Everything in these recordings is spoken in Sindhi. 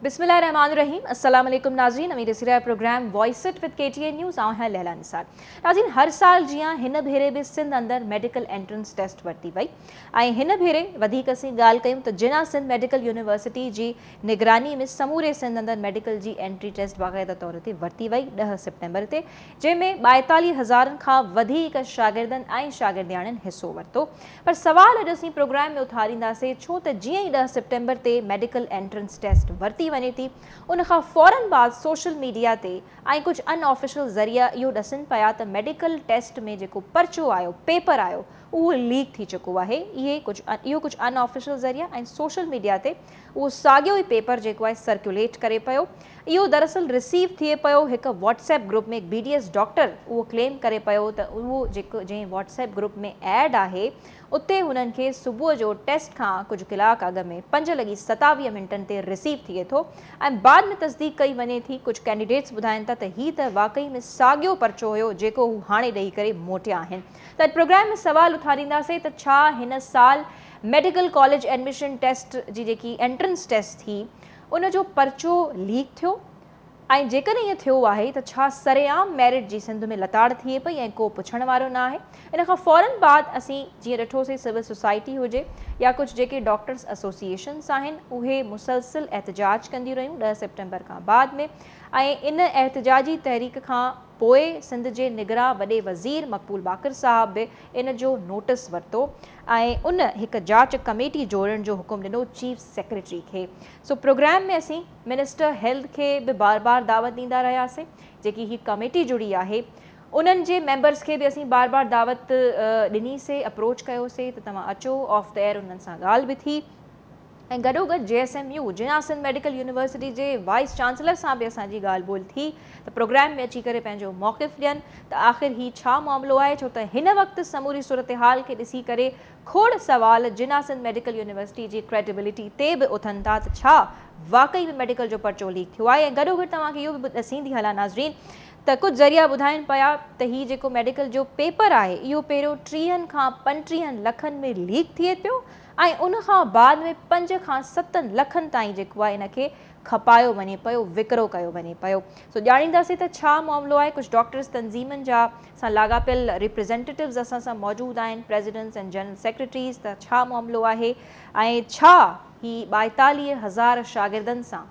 بسم الله الرحمٰن الرحيم السلام عليڪم ناظرين اوهين ڏسي رهيا programme voice it with K T N news آئون آهيان ليلا نثار ناظرين هر سال جيان هن ڀيري به سنڌ اندر ميڊيڪل انٽرنس ٽيسٽ ورتي وئي ۽ هن ڀيري وڌيڪ اسين ڳالهه ڪيون ته جناح سنڌ ميڊيڪل يونيورسٽي جي نگراني ۾ سموري سنڌ اندر ميڊيڪل جي انٽري ٽيسٽ باقاعده طور تي ورتي وئي 10 سيپٽمبر تي جنهن ۾ 42 هزارن کان وڌيڪ شاگردن ۽ شاگردياڻين حصو ورتو پر سوال اڄ اسين پروگرام ۾ اٿارينداسين ڇو ته جيئن ئي 10 سيپٽمبر تي ميڊيڪل انٽرنس ٽيسٽ ورتي وڃي ٿي ان کان فورن بعد سوشل ميڊيا تي ۽ ڪجهه ان آفيشل ذريعا اهو ڏسن پيا ته ميڊيڪل ٽيسٽ ۾ جيڪو پرچو آيو پيپر آيو اهو ليڪ ٿي چڪو آهي اهي ڪجهه اهو ڪجهه ان آفيشل ذريعا ۽ سوشل ميڊيا تي اهو ساڳيو ئي پيپر جيڪو آهي سرڪيوليٽ ڪري پيو. اهو دراصل رسيو ٿئي پيو هڪ واٽس ايپ گروپ ۾ هڪ بي ڊي ايس ڊاڪٽر اهو ڪليم ڪري پيو ته اهو جيڪو جنهن واٽس ايپ گروپ ۾ ايڊ آهي اتي هنن کي صبح جو ٽيسٽ کان ڪجهه ڪلاڪ اڳ ۾ 5 لڳي 27 منٽن تي رسيو ٿئي ٿو ۽ بعد ۾ تصديق ڪئي وڃي ٿي. ڪجهه ڪينڊيڊيٽس ٻڌائن ٿا ته هي ته واقعي ۾ ساڳيو پرچو هيو جيڪو هو هاڻي ڏئي ڪري موٽيا آهن. ته اڄ پروگرام ۾ سوال اٿارينداسين ته ڇا هن سال ميڊيڪل ڪاليج ايڊميشن ٽيسٽ جي جيڪي انٽرنس ٽيسٽ ٿي ان جو پرچو ليڪ ٿيو ۽ جيڪڏهن ائين ٿيو آهي ته ڇا سرعام ميرٽ جي سنڌ ۾ لتاڙ ٿئي پئي ۽ ڪو پڇڻ وارو نه آهي؟ ان کان فورن بعد اسين جيئن ڏٺوسين سول سوسائٽي هجي يا ڪجهه جيڪي ڊاڪٽرس ايسوسيئيشنس آهن اهي مسلسل احتجاج ڪنديون رهيون 10 سيپٽمبر کان بعد ۾ ۽ ان احتجاجي تحريڪ کان پوء سنڌ جي نگران وڏي وزير مقبول باقر صاحب به ان جو نوٽس ورتو ۽ ان هڪ جاچ ڪميٽي جوڙڻ جو حڪم ڏنو چيف سيڪريٽري کي. سو پروگرام ۾ اسين منسٽر هيلٿ کي به بار بار دعوت ڏيندا رهياسين، جيڪي هي ڪميٽي جڙي آهي انهن جي ميمبرز کي به اسين بار بار دعوت ڏني سي، اپروچ ڪيو سي ته توهان اچو، آف the air انهن سان ڳالهه به ٿي ۽ گڏوگڏ جي S M U Jinnah Sindh medical university جي وائيس چانسلر سان به اسان جي ڳالهه ٻولهه ٿي ته پروگرام ۾ اچي ڪري پنهنجو موقف ڏين ته آخر هي ڇا معاملو آهي ڇو ته هن وقت سموري صورتحال کي ڏسي ڪري کوڙ سوال جناح سنڌ ميڊيڪل يونيورسٽي جي ڪريڊيبلٽي تي به اٿن ٿا ته ڇا واقعي به ميڊيڪل جو پرچو ليڪ ٿيو آهي ۽ گڏوگڏ توهان کي اهو به ڏسيندي هلان ناظرين ته ڪجهه ذريعا ٻڌائين پيا ته هي جيڪو ميڊيڪل جو پيپر آهي اهو پهريون 30 کان 35 لکن ۾ ليڪ ٿئي پيو ۽ ان کان بعد ۾ 5 کان 7 لکن تائين جيڪو آهي ان کي کپايو وڃي پيو وڪرو ڪيو وڃي پيو. سو ڄاڻينداسين ته ڇا معاملو آهي. ڪجهه ڊاڪٽرز تنظيمن جا سان لاڳاپيل ريپريزينٽيٽوز اسان سان موجود آهن پريزيڊنٽس ۽ جنرل سيڪريٽريز ته ڇا معاملو آهي ۽ ڇا هي 42 هزار شاگردن سان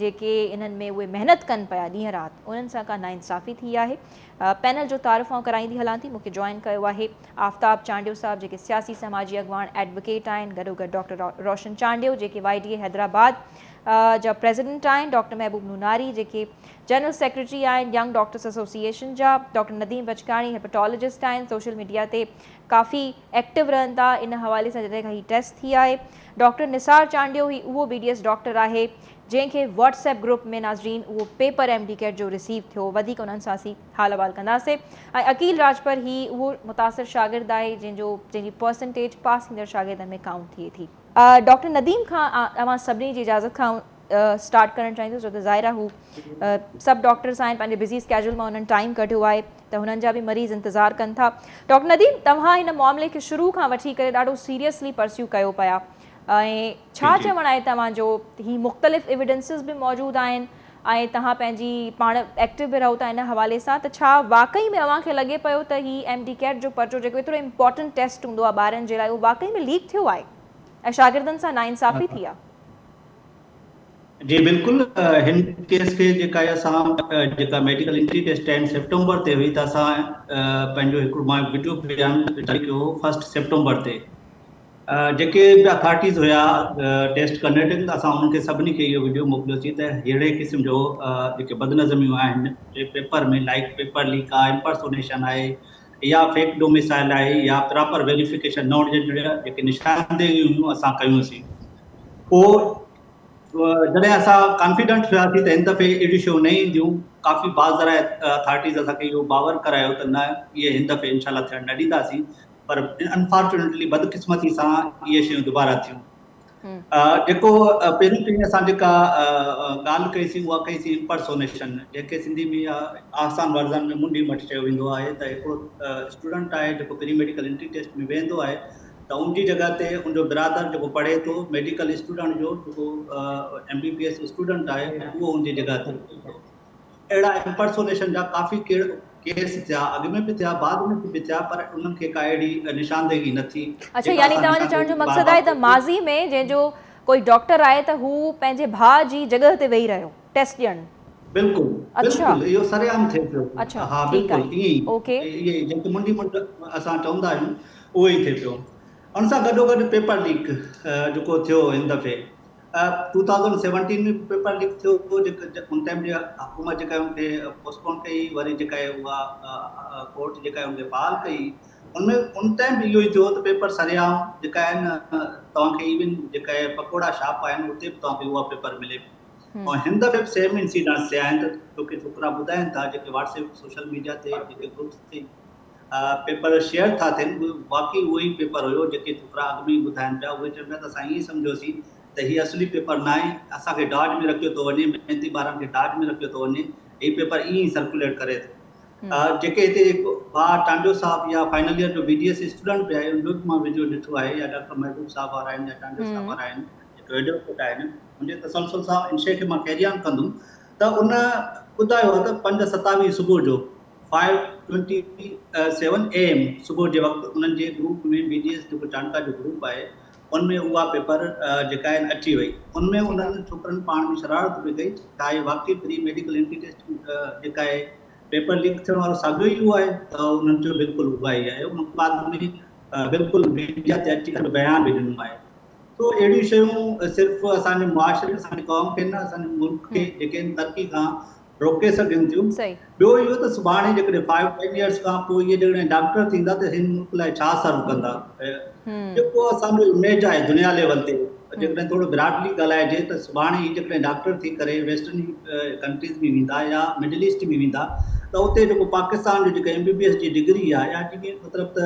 جيڪي انهن ۾ اهي محنت ڪن پيا ڏينهن رات انهن سان ڪا ناانصافي ٿي آهي. پينل جو تعارف آئون ڪرائيندي هلان ٿي. مون کي جوائن ڪيو آهي آفتاب چانڊيو صاحب جيڪي سياسي سماجي اڳواڻ ايڊووڪيٽ آهن، گڏوگڏ ڊاڪٽر روشن چانڊيو جيڪي وائي ڊي اي حيدرآباد جا پريزيڊنٽ آهن، ڊاڪٽر محبوب نوناري جيڪي جنرل سيڪريٽري آهن ينگ ڊاڪٽرس ايسوسيئيشن جا، ڊاڪٽر نديم بچڪاڻي هيپاٽالاجسٽ آهن، سوشل ميڊيا تي ڪافي ايڪٽو رهن ٿا ان حوالي سان جڏهن کان هي ٽيسٽ ٿي آهي. ڊاڪٽر نثار چانڊيو هي اهو بي ڊي ايس ڊاڪٽر آهي جنهن کي واٽس ايپ گروپ ۾ ناظرين اهو پيپر ايم ڊي ڪيٽ جو رسيو ٿيو. وڌيڪ انهن سان اسين حال احوال ڪنداسين. ۽ عقيل راڄپر هي اهو متاثر شاگرد آهي جنهن جو جنهن جي پرسنٽيج پاس ٿيندڙ شاگردن ۾ ڪائونٽ ٿئي ٿي. ڊاڪٽر نديم کان اوهان سڀني جي اجازت کان اسٽارٽ ڪرڻ چاهيندس ڇو ته ظاهر آهي هو سڀ ڊاڪٽرس آهن پنهنجي بزي اسڪيجول مان انهن ٽائيم ڪڍيو آهي ته هنن جا به مريض انتظار ڪن ٿا. ڊاڪٽر نديم توهان هن معاملي کي شروع کان وٺي ڪري ڏاڍو سيريسلي پرسيو ڪيو پيا ۽ ڇا چوڻ آهي توهان جو هي مختلف ايويڊنسز به موجود آهن ۽ توهان پنهنجي پاڻ ايڪٽو به رهو ٿا ان حوالي سان ته ڇا واقعي ۾ اوهان کي لڳي پيو ته هي ايم ڊي ڪيٽ جو پرچو جيڪو ايترو امپورٽنٽ ٽيسٽ هوندو آهي ٻارن جي لاء اهو واقعي ۾ ليڪ ٿيو آهي ۽ شاگردن سان ناانصافي ٿي آهي؟ جي بلڪل هن ڪيس کي جيڪا اسان جيڪا ميڊيڪل انٽري ٽيسٽ 10 سيپٽمبر تي هئي ته اسان پنهنجو هڪڙو مان وڊيو بيان جاري ڪيو هو 1 سيپٽمبر تي جيڪي به اٿارٽيز هيا ٽيسٽ ڪنڊڪٽنگ اسان انهن کي سڀني کي اهو وڊيو موڪليوسين ته ههڙي قسم جو جيڪي بدنظميون آهن پيپر ۾ لائڪ پيپر ليڪ آهي امپرسونيشن آهي يا فيڪ ڊوميسائل آهي يا پراپر ويريفڪيشن نه هئڻ جي جيڪي نشاندهيون هيون اسان ڪيونسين. پوء جڏهن اسان ڪانفيڊنٽ ٿياسين ته هن دفعي اهڙيون شيون نه اينديون، ڪافي بعض ذرائع اٿارٽيز اسان کي اهو باور ڪرايو ته نه اهي هن دفعي انشاء الله ٿيڻ نه ڏينداسين پر انفارچونيٽلي بدقسمتي سان اهي شيون دوباره ٿيون. جيڪو پهريون پهرين اسان جيڪا ڳالهه ڪئي سين اها ڪئي سين امپرسونيشن جنهن کي سنڌي ۾ آسان ورزن ۾ منڍي مٺ چيو ويندو آهي ته هڪڙو اسٽوڊنٽ آهي جيڪو پري ميڊيڪل انٽري ٽيسٽ ۾ ويهندو آهي ته ته ان جي جڳهه تي ان جو برادر جيڪو پڙهي ٿو ميڊيڪل اسٽوڊنٽ جو جيڪو M B B S student آهي اهو ان جي جڳهه تي ويهي ٿو. اهڙا امپرسونيشن جا ڪافي ڪيس ٿيا، اڳ ۾ به ٿيا، بعد ۾ به ٿيا، پر انهن کي ڪا اهڙي نشاندهي نه ٿي. اڇا، يعني توهان جو چوڻ جو مقصد آهي ته ماضي ۾ جنهن جو ڪوئي ڊاڪٽر آهي ته هو پنهنجي ڀاء جي جڳهه تي ويهي رهيو ٽيسٽ ڏيڻ. بلڪل بلڪل، اهو سرعام ٿئي پيو. ها بلڪل ائين ئي، اهي ئي جنهن کي منڊي منڊ اسان چوندا آهيون اهو ئي ٿئي پيو. ان سان گڏوگڏ پيپر ليڪ جيڪو ٿيو هن دفعي 2017 ۾ به پيپر ليڪ ٿيو هو، جيڪا ان ٽائيم جي حڪومت جيڪا ان کي پوسٽپون ڪئي، وري جيڪا اها ڪورٽ جيڪا ان کي بحال ڪئي. ان ۾ ان ٽائيم به اهو ئي ٿيو ته پيپر سرعام جيڪا آهن توهان کي ايون جيڪا پڪوڙا شاپ آهن اتي به توهان کي اها پيپر ملي پئي. ۽ هن دفعي به سيم انسيڊنٽس ٿيا آهن ته ڇوڪي ڇوڪرا ٻڌائين ٿا جيڪي واٽس ايپ سوشل ميڊيا تي جيڪي گروپس تي پيپر شيئر ٿا ٿين، اهي واقعي اهو ئي پيپر هيو جيڪي ڇوڪرا اڳ ۾ ئي ٻڌائن پيا. اهي چون پيا ته اسان ائين سمجهيوسين ته هي اصلي پيپر ناهي، اسان کي ڊاج ۾ رکيو ٿو وڃي، محنتي ٻارن کي ڊاج ۾ رکيو ٿو وڃي، هي پيپر ائين ئي سرڪيوليٽ ڪري ٿو. جيڪي هتي ڀاء ٽانڊيو صاحب يا فائنل يئر جو بي ڊي ايس اسٽوڊنٽ به آهي ان جو به مان وڊيو ڏٺو آهي، يا ڊاڪٽر محبوب صاحب وارا آهن يا ٽانڊيو صاحب وارا آهن جيڪي ايڊووڪيٽ آهن، ان جي تسلسل سان ان شيء کي مان ڪيري آن ڪندم ته ان ٻڌايو آهي ته 5:27 صبح جو 5:27 اي ايم صبح جي وقت انهن جي گروپ ۾ بي ڊي ايس جيڪو چانڊڪا جو گروپ آهي ان ۾ اها پيپر جيڪا آهي اچي وئي. ان ۾ انهن ڇوڪرن پاڻ ۾ شرارت به ڪئي، ڇا هي واقعي پري ميڊيڪل انٽري ٽيسٽ جيڪا آهي پيپر ليڪ ٿيڻ وارو ساڳيو ئي اهو آهي؟ ته انهن چيو بلڪل اها ئي آهي. ان بعد ۾ بلڪل ميڊيا تي اچي ڪري بيان به ڏنو آهي. سو اهڙيون شيون صرف اسان جي معاشري، اسان جي قوم کي نه، اسان جي ملڪ کي جيڪي ترقي کان روڪي سگهن ٿيون. ٻيو اهو ته سڀاڻي جيڪڏهن فائيو ٽين ايئرس کان پوء اهي جيڪڏهن ڊاڪٽر ٿيندا ته هن ملڪ لاء ڇا سرو ڪندا؟ جيڪو اسان جو اميج آهي دنيا ليول تي، جيڪڏهن ٿورو براڊلي ڳالهائجي ته سڀاڻي هي جيڪڏهن ڊاڪٽر ٿي ڪري ويسٽرن ڪنٽريز ۾ ويندا يا مڊل ايسٽ ۾ ويندا ته اتي جيڪو پاڪستان جو جيڪا ايم بي بي ايس جي ڊگري آهي يا جيڪي مطلب ته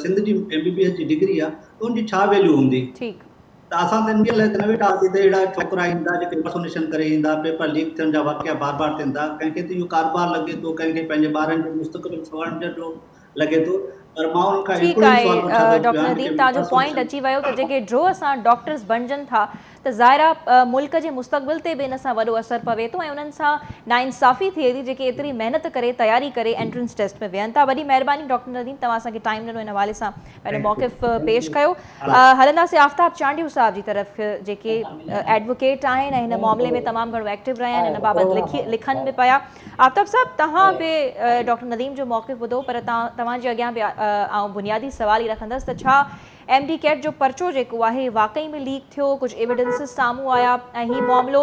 سنڌ جي ايم بي بي ايس جي ڊگري آهي ته ان جي ڇا ويليو هوندي؟ ته اسان ته انهيء لاء ته نه ويٺا هئاسين ته اهڙا ڇوڪرا ايندا جيڪي امپرسونيشن ڪري ايندا، پيپر ليڪ ٿيڻ جا واقعا بار بار ٿين ٿا، ڪنهن کي ته اهو ڪاروبار لڳي ٿو، ڪنهن کي پنهنجي ٻارن جو مستقبل سنوارڻ جو لڳي ٿو، پر مان انهن کان ٺيڪ هڪڙو ئي آهي سوال پڇان ٿو ڊاڪٽر پيان نديم، جيڪي توهان جو پوائنٽ امپرسونيشن. اچي ويو ته جيڪي ڊرو سان ڊاڪٽرز بڻجن ٿا ته ظاهر آ ملڪ جي مستقبل تي به ان سان وڏو اثر پوي ٿو ۽ انهن سان ناانصافي ٿئي ٿي جيڪي ايتري محنت ڪري تياري ڪري انٽرنس ٽيسٽ ۾ ويهن ٿا. وڏي مهرباني ڊاڪٽر نديم، توهان اسان کي ٽائيم ڏنو ان حوالي سان پنهنجو موقف پيش ڪيو. هلنداسين آفتاب چانڊيو صاحب جي طرف جيڪي ايڊووڪيٽ آهن ۽ هن معاملي ۾ تمام گهڻو ايڪٽو رهيا آهن، هن بابت لکي لکن به پيا. آفتاب صاحب، توهان به ڊاڪٽر نديم جو موقف ٻڌو، پر توهان جي اڳيان به آئون بنيادي سوال ئي رکندس ته ڇا ايم ڊي ڪيٽ جو پرچو جيڪو آهي واقعي ۾ ليڪ ٿيو، ڪجهه ايويڊنسز سامهون آيا ۽ هي معاملو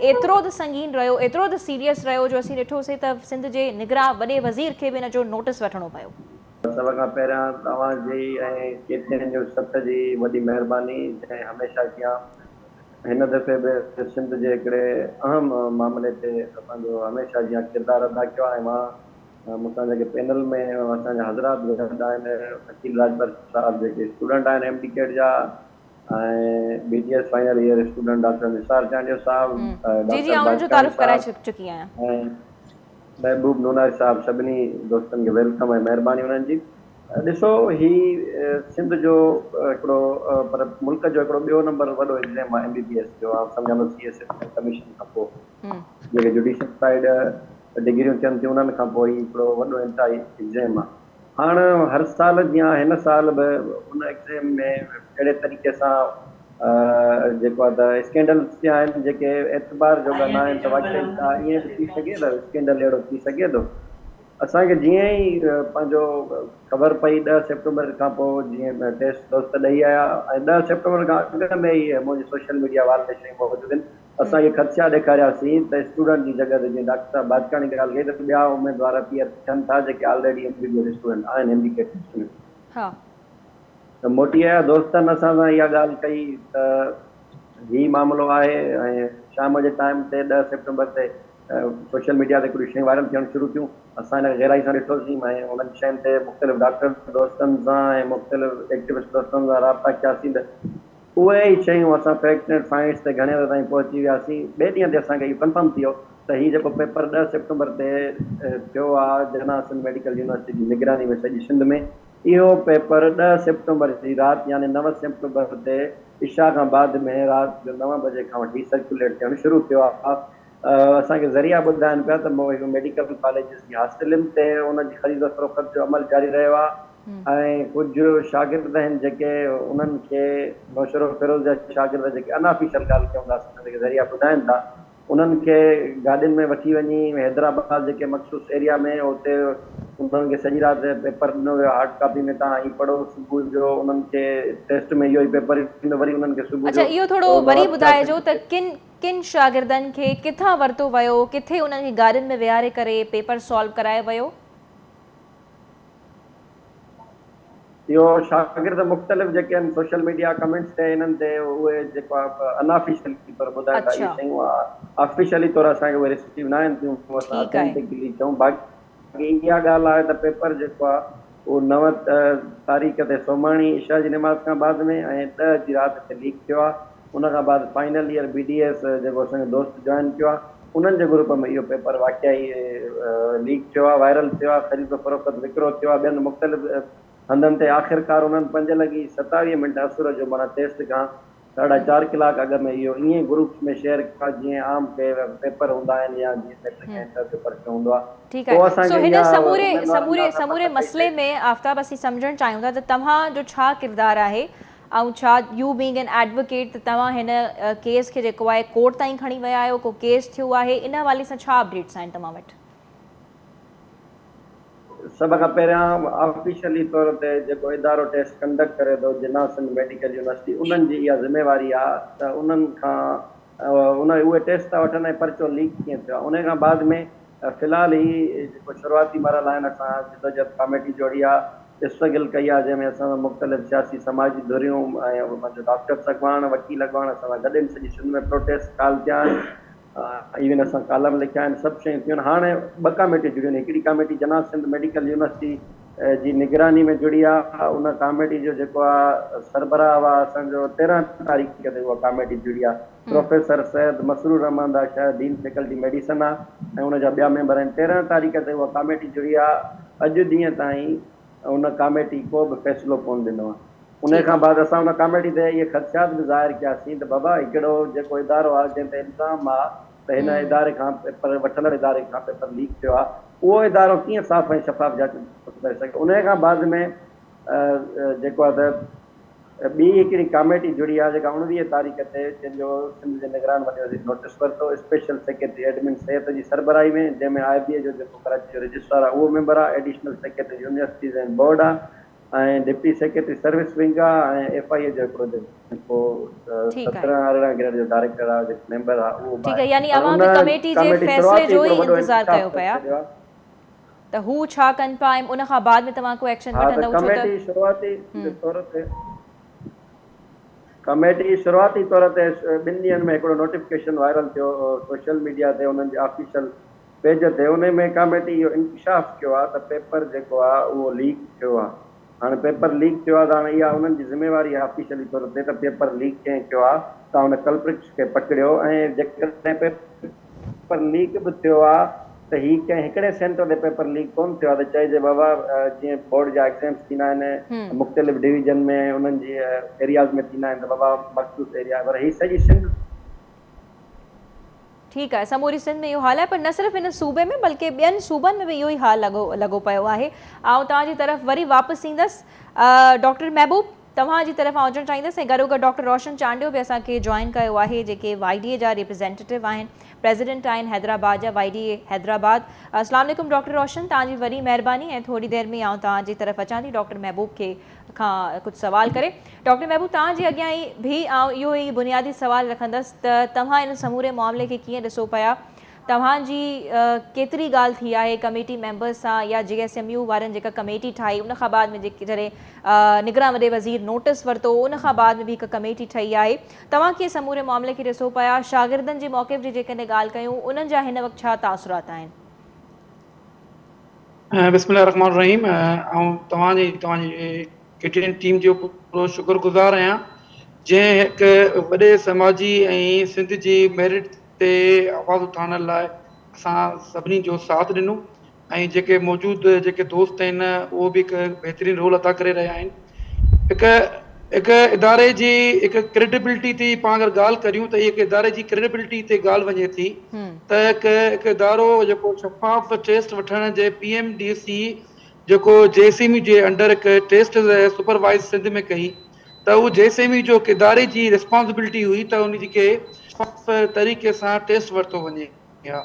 ايترو ته سنگين رهيو، ايترو ته سيريس رهيو جو اسين ڏٺوسين ته سنڌ جي نگران وڏي وزير کي به ان جو نوٽس وٺڻو پيو. سڀ کان پهريان توهان جي ۽ ڪي ٽي اين نيوز 7 جي وڏي مهرباني جنهن هميشه جيان هن دفعي به سنڌ جي هڪڙي اهم معاملي تي پنهنجو هميشه جيان ڪردار ادا ڪيو آهي ۽ مان مون سان جيڪي پينل ۾ اسان جا حضرات به گڏ آهن عقيل راڄپر صاحب جيڪي اسٽوڊنٽ آهن ايم ڊي ڪيٽ جا ۽ B D S final year student doctor Nisar Chandio صاحب جي جي ڊاڪٽر آئون ان جو باجڪاڻي تعارف ڪرائي صاحب چڪي آهيان. ۽ محبوب نوناري صاحب سڀني دوستن کي welcome ۽ مهرباني انهن جي. ڏسو هي سنڌ جو هڪڙو پر ملڪ جو هڪڙو ٻيو نمبر وڏو ايگزام آهي ايم بي بي ايس جو، آئون سمجهان ٿو سي ايس ايس ۽ ڪميشن کان پوء جيڪي جوڊيشل سائيڊ ڊگريون ٿين ٿيون انهن کان پوء هي هڪڙو وڏو انتهائي ايگزام آهي. هاڻ هر سال جيان هن سال به ان ايگزيم ۾ اهڙي طريقي سان جيڪو آهي ته اسڪينڊلز ٿيا آهن جيڪي اعتبار جوڳا نه آهن ته واقعي ڇا ائين به ٿي سگهي ٿو اسڪينڊل اهڙو ٿي سگهي ٿو. اسان کي جيئن ئي پنهنجو خبر پئي 10 سيپٽمبر کان پوء جيئن ٽيسٽ دوست ڏئي آيا ۽ 10 سيپٽمبر کان اڳ ۾ ئي منهنجي سوشل ميڊيا وال تي شيون موجود آهن اسان اهي خدشا ڏيکارياسين ته اسٽوڊنٽ جي جڳهه تي جيئن ڊاڪٽر صاحب باجڪاڻي ڳالهه ڪئي ته ٻيا اميدوار اپيئر ٿين ٿا جيڪي already M B B S student آهن ايم ڊي ڪيٽ ٽيسٽ ۾. ته موٽي آيا دوستن اسان سان اها ڳالهه ڪئي ته هي معاملو آهي ۽ شام جي ٽائيم تي 10 سيپٽمبر تي سوشل ميڊيا تي ڪجهه شيون وائرل ٿيڻ شروع ٿيون اسان ان کي گهرائي سان ڏٺوسين ۽ انهن شين تي مختلف ڊاڪٽر دوستن سان ۽ مختلف ايڪٽيوسٽ دوستن سان رابطا ڪياسين ته اهي ئي شيون اسان فيڪٽس اينڊ فائنڊس تي گهڻي حد تائين پهچي وياسين. ٻئي ڏينهن تي اسان کي اهو ڪنفرم ٿي ويو ته هي جيڪو پيپر 10 سيپٽمبر تي ٿيو آهي جناح سنڌ ميڊيڪل يونيورسٽي جي نگراني ۾ سڄي سنڌ ۾ اهو پيپر 10 سيپٽمبر جي رات يعني 9 سيپٽمبر تي عشاء کان بعد ۾ رات جو 9 بجي کان وٺي سرڪيوليٽ ٿيڻ شروع ٿيو آهي. اسان کي ذريعا ٻڌائن پيا ته ميڊيڪل ڪاليجز جي هاسٽلن تي ان جي خريد و فروخت جو عمل جاري رهيو آهي ۽ ڪجهه شاگرد آهن جيڪي انهن کي نوشهروفيروز جا شاگرد جيڪي ان آفيشل ڳالهه ڪيون ٿا اسان کي ذريعا ٻڌائن ٿا انهن کي گاڏين ۾ وٺي وڃي حيدرآباد جيڪي مخصوص ايريا ۾ اتي انهن کي سڄي رات پيپر ڏنو ويو هارڊ ڪاپي ۾ تان هي پڙهو صبح جو انهن کي ٽيسٽ ۾ اهو ئي پيپر ايندو وري انهن کي صبح اڇا جو اهو ٿورو وري ٻڌائجو ته ڪن ڪن شاگردن کي ڪٿان ورتو ويو ڪٿي انهن کي گاڏين ۾ ويهاري ڪري پيپر سالو ڪرايو ويو؟ اهو شاگرد مختلف جيڪي آهن سوشل ميڊيا ڪمينٽس تي انهن تي اهي جيڪو آهي ان آفيشلي طور ٻڌائن ٿا اهي شيون آفيشلي طور اسان کي اهي رسيو نه آهن ٿيون اسان اٿينٽڪلي چئون باقي اها ڳالهه آهي ته پيپر جيڪو آهي اهو 9 تاريخ تي سومهاڻي عشاء جي نماز کان بعد ۾ ۽ 10 جي رات تي ليڪ ٿيو آهي ان کان بعد final year B D S جيڪو اسان جو دوست جوائن ڪيو آهي انهن جي گروپ ۾ اهو پيپر واقعي ليڪ ٿيو آهي وائرل ٿيو آهي خريد و فروخت وڪرو ٿيو آهي ٻين مختلف هنڌن تي آخرڪار انهن 5 لڳي 27 منٽ اسر جو معنيٰ ٽيسٽ کان ساڍا چار ڪلاڪ اڳ ۾ اهو ائين گروپس ۾ شيئر ڪيو آهي جيئن عام پيپر هوندا آهن يا جيئن ميٽرڪ ۽ انٽر جو پرچو هوندو آهي. ٺيڪ آهي سو هن سموري سموري سموري مسئلي ۾ آفتاب اسين سمجهڻ چاهيون ٿا ته توهان جو ڇا ڪردار آهي ۽ ڇا يو بينگ اين ايڊووڪيٽ ته توهان هن ڪيس کي جيڪو آهي ڪورٽ تائين کڻي ويا آهيو ڪو ڪيس ٿيو آهي ان حوالي سان ڇا اپڊيٽس آهن توهان وٽ؟ سڀ کان پهريان آفيشلي طور تي جيڪو ادارو ٽيسٽ ڪنڊڪٽ ڪري ٿو جناح سنڌ ميڊيڪل يونيورسٽي انهن جي اها ذميواري آ ته انهن کان ان اهي ٽيسٽ ٿا وٺن ۽ پرچو ليڪ ڪيئن ٿيو آ انهي کان بعد ۾ في الحال هي جيڪو شروعاتي مرحلا آهن اسان جدوجهد ڪاميٽي جوڙي آ اسٽرگل ڪئي آ جنهن ۾ اسان سان مختلف سياسي سماجي ڌريون ۽ پنهنجو ڊاڪٽرس اڳواڻ وڪيل اڳواڻ اسان سان گڏ آهن سڄي سنڌ ۾ پروٽيسٽ ڪال ٿيا آهن ايون اسان ڪالم لکيا آهن سڀ شيون ٿيون آهن هاڻي ٻه ڪاميٽيون جڙيون آهن هڪڙي committee Jinnah Sindh medical university جي نگراني ۾ جڙي آهي ان ڪاميٽي جو جيڪو آهي سربراهه آهي اسان جو 13 تاريخ تي اها ڪاميٽي جڙي آهي پروفيسر سيد مسرور احمد آهي شايد ڊين فيڪلٽي ميڊيسن آهي ۽ ان جا ٻيا ميمبر آهن 13 تاريخ تي اها ڪاميٽي جڙي آهي اڄ ڏينهن تائين ان ڪاميٽي ڪو به فيصلو ڪونه ڏنو آهي انهيء کان بعد اسان ان ڪاميٽي تي اهي خدشات به ظاهر ڪياسين ته بابا هڪڙو جيڪو ادارو آهي جنهن تي الزام آهي ته هن اداري کان پيپر وٺندڙ اداري کان پيپر ليڪ ٿيو آهي اهو ادارو ڪيئن صاف ۽ شفاف جاچ نٿو ڪري سگهي انهيء کان بعد ۾ جيڪو آهي ته ٻي هڪڙي ڪاميٽي جڙي آهي جيڪا 19 تاريخ تي جنهن جو سنڌ جي نگران وڏي وزير نوٽيس ورتو اسپيشل سيڪريٽري ايڊمن صحت جي سربراهي ۾ جنهن ۾ آء بي اي جو جيڪو ڪراچي جو رجسٽرار آهي اهو ميمبر آهي ايڊيشنل سيڪريٽري يونيورسٽيز ۽ بورڊ آهي ۽ ڊپٽي سيڪريٽري سروس ونگ آ ۽ ايف I اي جو هڪڙو جيڪو 17 18 گريڊ جو ڊائريڪٽر آ جيڪو ميمبر آ اهو به ٺيڪ آهي يعني اوهان به ڪميٽي جي فيصلي جو ئي انتظار ڪيو پيا ته هو ڇا ڪن پيا ۽ ان کان بعد ۾ توهان ڪو ايڪشن وٺندؤ ڇو ته ڪميٽي شروعاتي طور تي ڪميٽي شروعاتي طور تي ٻن ڏينهن ۾ هڪڙو نوٽيفڪيشن وائرل ٿيو سوشل ميڊيا تي انهن جي آفيشل پيج تي انهي ۾ ڪاميٽي اهو انڪشاف ڪيو آهي ته پيپر جيڪو آهي اهو ليڪ ٿيو آهي هاڻي پيپر ليڪ ٿيو آهي ته هاڻي اها انهن جي ذميواري آهي آفيشلي طور تي ته پيپر ليڪ ڪنهن ڪيو آهي ته ان ڪلپرٽس کي پڪڙيو ۽ جيڪڏهن پيپر ليڪ به ٿيو آهي ته هي ڪنهن هڪڙي سينٽر تي پيپر ليڪ ڪونه ٿيو آهي ته چئجي بابا جيئن بورڊ جا ايگزيمس ٿيندا آهن مختلف ڊويزن ۾ انهن جي ايرياز ۾ ٿيندا آهن ته بابا مخصوص ايريا پر هي سڄي سنڌ ٺيڪ آهي سموري سنڌ ۾ اهو حال آهي پر نه صرف هن صوبي ۾ بلڪه ٻين صوبن ۾ به اهو ئي حال لڳو لڳو پيو آهي. آئون توهان جي طرف وري واپس ايندس. ڊاڪٽر محبوب توهان جي طرف آئون اچڻ چاهيندس ۽ گڏوگڏ ڊاڪٽر روشن چانڊيو به اسان کي جوائن ڪيو آهي جيڪي وائي ڊي اي جا ريپريزينٽيٽو آهن پريزيڊنٽ آهن حيدرآباد جا وائي ڊي اي حيدرآباد. السلام عليڪم ڊاڪٽر روشن توهان جي وڏي مهرباني ۽ ٿوري دير ۾ آئون توهان جي طرف اچان ٿي ڊاڪٽر محبوب کي کان ڪجهه سوال ڪري. ڊاڪٽر محبوب توهان جي اڳيان ئي به آئون اهو ئي بنيادي سوال رکندس ته توهان ان سموري معاملي کي ڪيئن ڏسو پيا؟ توهان جي ڪيتري ڳالهه ٿي آهي ڪميٽي ميمبرز سان يا جي ايس ايم يو وارن جيڪا ڪميٽي ٺاهي ان کان بعد ۾ جڏهن نگران وڏي وزير نوٽس ورتو ان کان بعد ۾ به هڪ ڪميٽي ٺهي آهي توهان ڪيئن سموري معاملي کي ڏسو پيا؟ شاگردن جي موقف جي جيڪڏهن ڳالهه ڪيون انهن جا هن وقت ڇا تاثرات آهن؟ بسم الله الرحمٰن الرحيم آئون توهان جي توهان جي ڪي ٽي اين ٽيم جو پورو شڪر گذار آهيان جنهن هڪ وڏي سماجي ۽ سنڌ جي ميرٽ تي آواز اٿارڻ لاء اسان سڀني جو ساٿ ڏنو. ۽ جيڪي موجود جيڪي دوست آهن اهو به هڪ بهترين رول ادا ڪري رهيا آهن. هڪ هڪ اداري جي هڪ ڪريڊيبلٽي تي پاڻ اگر ڳالهه ڪريون ته هڪ اداري جي ڪريڊيبلٽي تي ڳالهه وڃي ٿي ته هڪ هڪ ادارو جيڪو شفاف ٽيسٽ وٺڻ جي پي ايم ڊي سي جيڪو جي ايس ايم يو جي انڊر هڪ ٽيسٽ سپروائز سنڌ ۾ ڪئي ته اهو جي ايس ايم يو جو هڪ اداري جي ريسپانسبلٽي هئي ته ان جي کي شفاف طريقي سان ٽيسٽ ورتو وڃي ها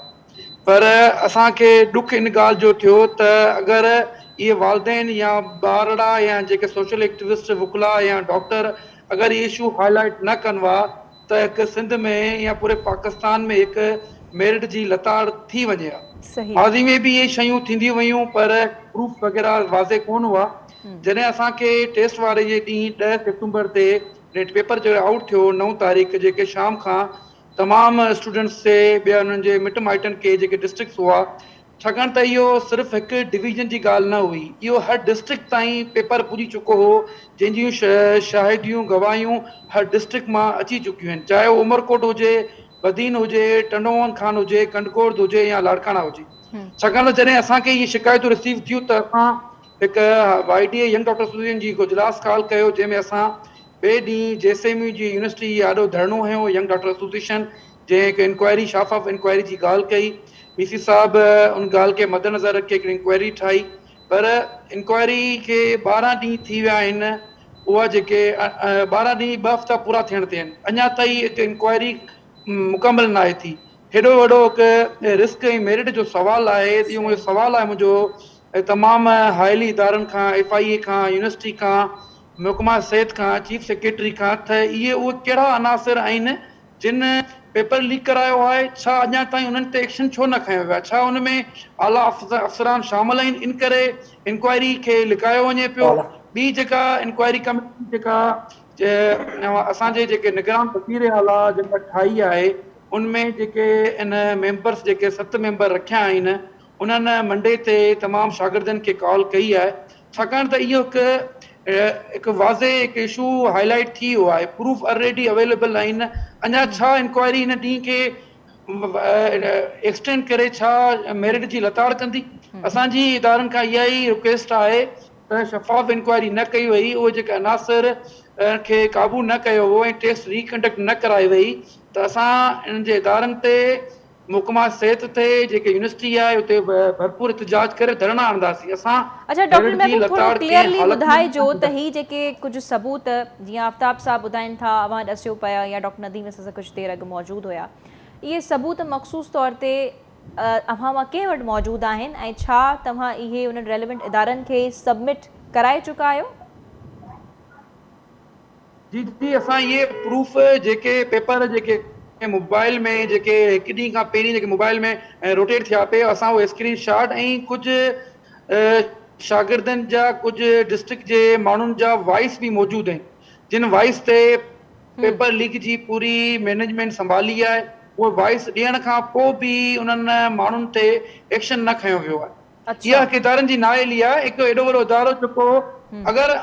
پر اسان کي ڏک ان ڳالهه جو ٿيو ته اگر اهي والدين يا ٻارڙا يا جيڪي سوشل ايڪٽوسٽ وڪلا يا ڊاڪٽر اگر اهي اشو هاء لائيٽ نه ڪن ها ته هڪ سنڌ ۾ يا پوري پاڪستان ۾ هڪ ميرٽ جي لتاڙ ٿي وڃي ها. ماضي ۾ به اهي شيون ٿينديون ويون پر پروف وغيره واضح ڪونه هئا. جڏهن اسان کي ٽيسٽ واري جي ڏينهن 10 سيپٽمبر تي نيٽ پيپر جڏهن آئوٽ ٿيو 9 تاريخ جيڪي شام کان تمام اسٽوڊنٽس تي ٻيا انهن جي مٽ مائٽن کي جيڪي ڊسٽرڪٽس هئا ڇاڪاڻ ته اهو صرف هڪ ڊويزن جي ڳالهه نه هئي اهو هر ڊسٽرڪٽ تائين پيپر پڄي چڪو هو جنهن جون شاهديون گواهيون هر ڊسٽرڪٽ مان اچي چڪيون آهن چاهي اهو عمرڪوٽ هجي بدين هجي ٽنڊو محمد خان هجي ڪنڊڪورد هجي يا لاڙڪاڻا هجي ڇاڪاڻ ته جڏهن اسان کي اهي شڪايتون رسيو ٿيون ته اسان هڪ Y D A young doctor association جي هڪ اجلاس ڪال ڪيو جنهن ۾ اسان ٻئي ڏينهن جي ايس ايم يو جي يونيورسٽي جي آڏو ڌرڻو هنيو ينگ ڊاڪٽر ايسوسيئيشن جنهن هڪ انڪوائري شفاف انڪوائري جي ڳالهه ڪئي. وي سي صاحب ان ڳالهه کي مدنظر رکي هڪڙي انڪوائري ٺاهي پر انڪوائري کي 12 ڏينهن ٿي ويا آهن اها جيڪي 12 ڏينهن 2 هفتا پورا ٿيڻ تي آهن اڃا تائين هڪ انڪوائري مڪمل ناهي ٿي. هيڏو وڏو هڪ رسڪ ۽ ميرٽ جو سوال آهي اهو منهنجو سوال آهي منهنجو تمام هائلي ادارن کان ايف I اي کان يونيورسٽي کان محڪمه صحت کان چيف سيڪريٽري کان تھ اھي اھي ڪهڙا عناصر آھن جن پيپر ليڪ ڪرايو آھي، ڇا اڃا تائين انھن تي ايڪشن ڇو نه کنيو ويو آھي، ڇا ان ۾ اعليٰ افسران شامل آھن ان ڪري انڪوائري کي لڪايو وڃي پيو، ٻي جيڪا انڪوائري ڪميٽي جيڪا اسان جي جيڪي نگران وزير اعليٰ جيڪا ٺاھي آھي ان ۾ جيڪي ان ميمبرس جيڪي 7 ميمبر رکيا آھن انھن منڊي تي تمام شاگردن کي ڪال ڪئي آھي ڇاڪاڻ ته اهو هڪ هڪ واضح هڪ اشو هائي لائيٽ ٿي ويو آهي، پروف الريڊي اويليبل آهن، اڃا ڇا انڪوائري هن ڏينهن کي ايڪسٽينڊ ڪري ڇا ميرٽ جي لتاڙ ڪندي؟ اسان جي ادارن کان اها ئي رڪويسٽ آهي ته شفاف انڪوائري نه ڪئي وئي، اهي جيڪي عناصر کي قابو نه ڪيو ويو ۽ ٽيسٽ ريڪنڊڪٽ نه ڪرائي وئي ته اسان انهن جي ادارن تي محڪمه صحت تي جيڪي يونيورسٽي آهي اتي ڀرپور احتجاج ڪري ڌرڻا هڻنداسين اسان اڇا ڊاڪٽر ميرٽ جي محبوب ٿورو لتاڙ ڪنهن ڪليئرلي حالت ۾ ٻڌائجو نه ته ٿينداسين. هي جيڪي ڪجهه ثبوت جيئن آفتاب صاحب ٻڌائين ٿا اوهان ڏسيو پيا يا ڊاڪٽر نديم اسان سان ڪجهه دير اڳ موجود هيا اهي ثبوت مخصوص طور تي اوهان مان ڪنهن وٽ موجود آهن ۽ ڇا توهان اهي انهن ريليونٽ ادارن کي سبمٽ ڪرائي چڪا آهيو؟ جي جي اسان اهي پروف جيڪي پيپر جيڪي موبائل ۾ جيڪي هڪ ڏينهن کان پهرين جيڪي موبائل ۾ روٽيٽ ٿيا پي اسان اهي اسڪرين شاٽ ۽ ڪجهه شاگردن جا ڪجهه ڊسٽرڪٽ جي ماڻهن جا وائس به موجود آهن جن وائس تي پيپر ليڪ جي پوري مينيجمينٽ سنڀالي آهي اهي وائس ڏيڻ کان پوء به انهن ماڻهن تي ايڪشن نه کنيو ويو آهي. اها هڪ ادارن جي نااهلي آهي، هڪ ايڏو وڏو ادارو جيڪو اگر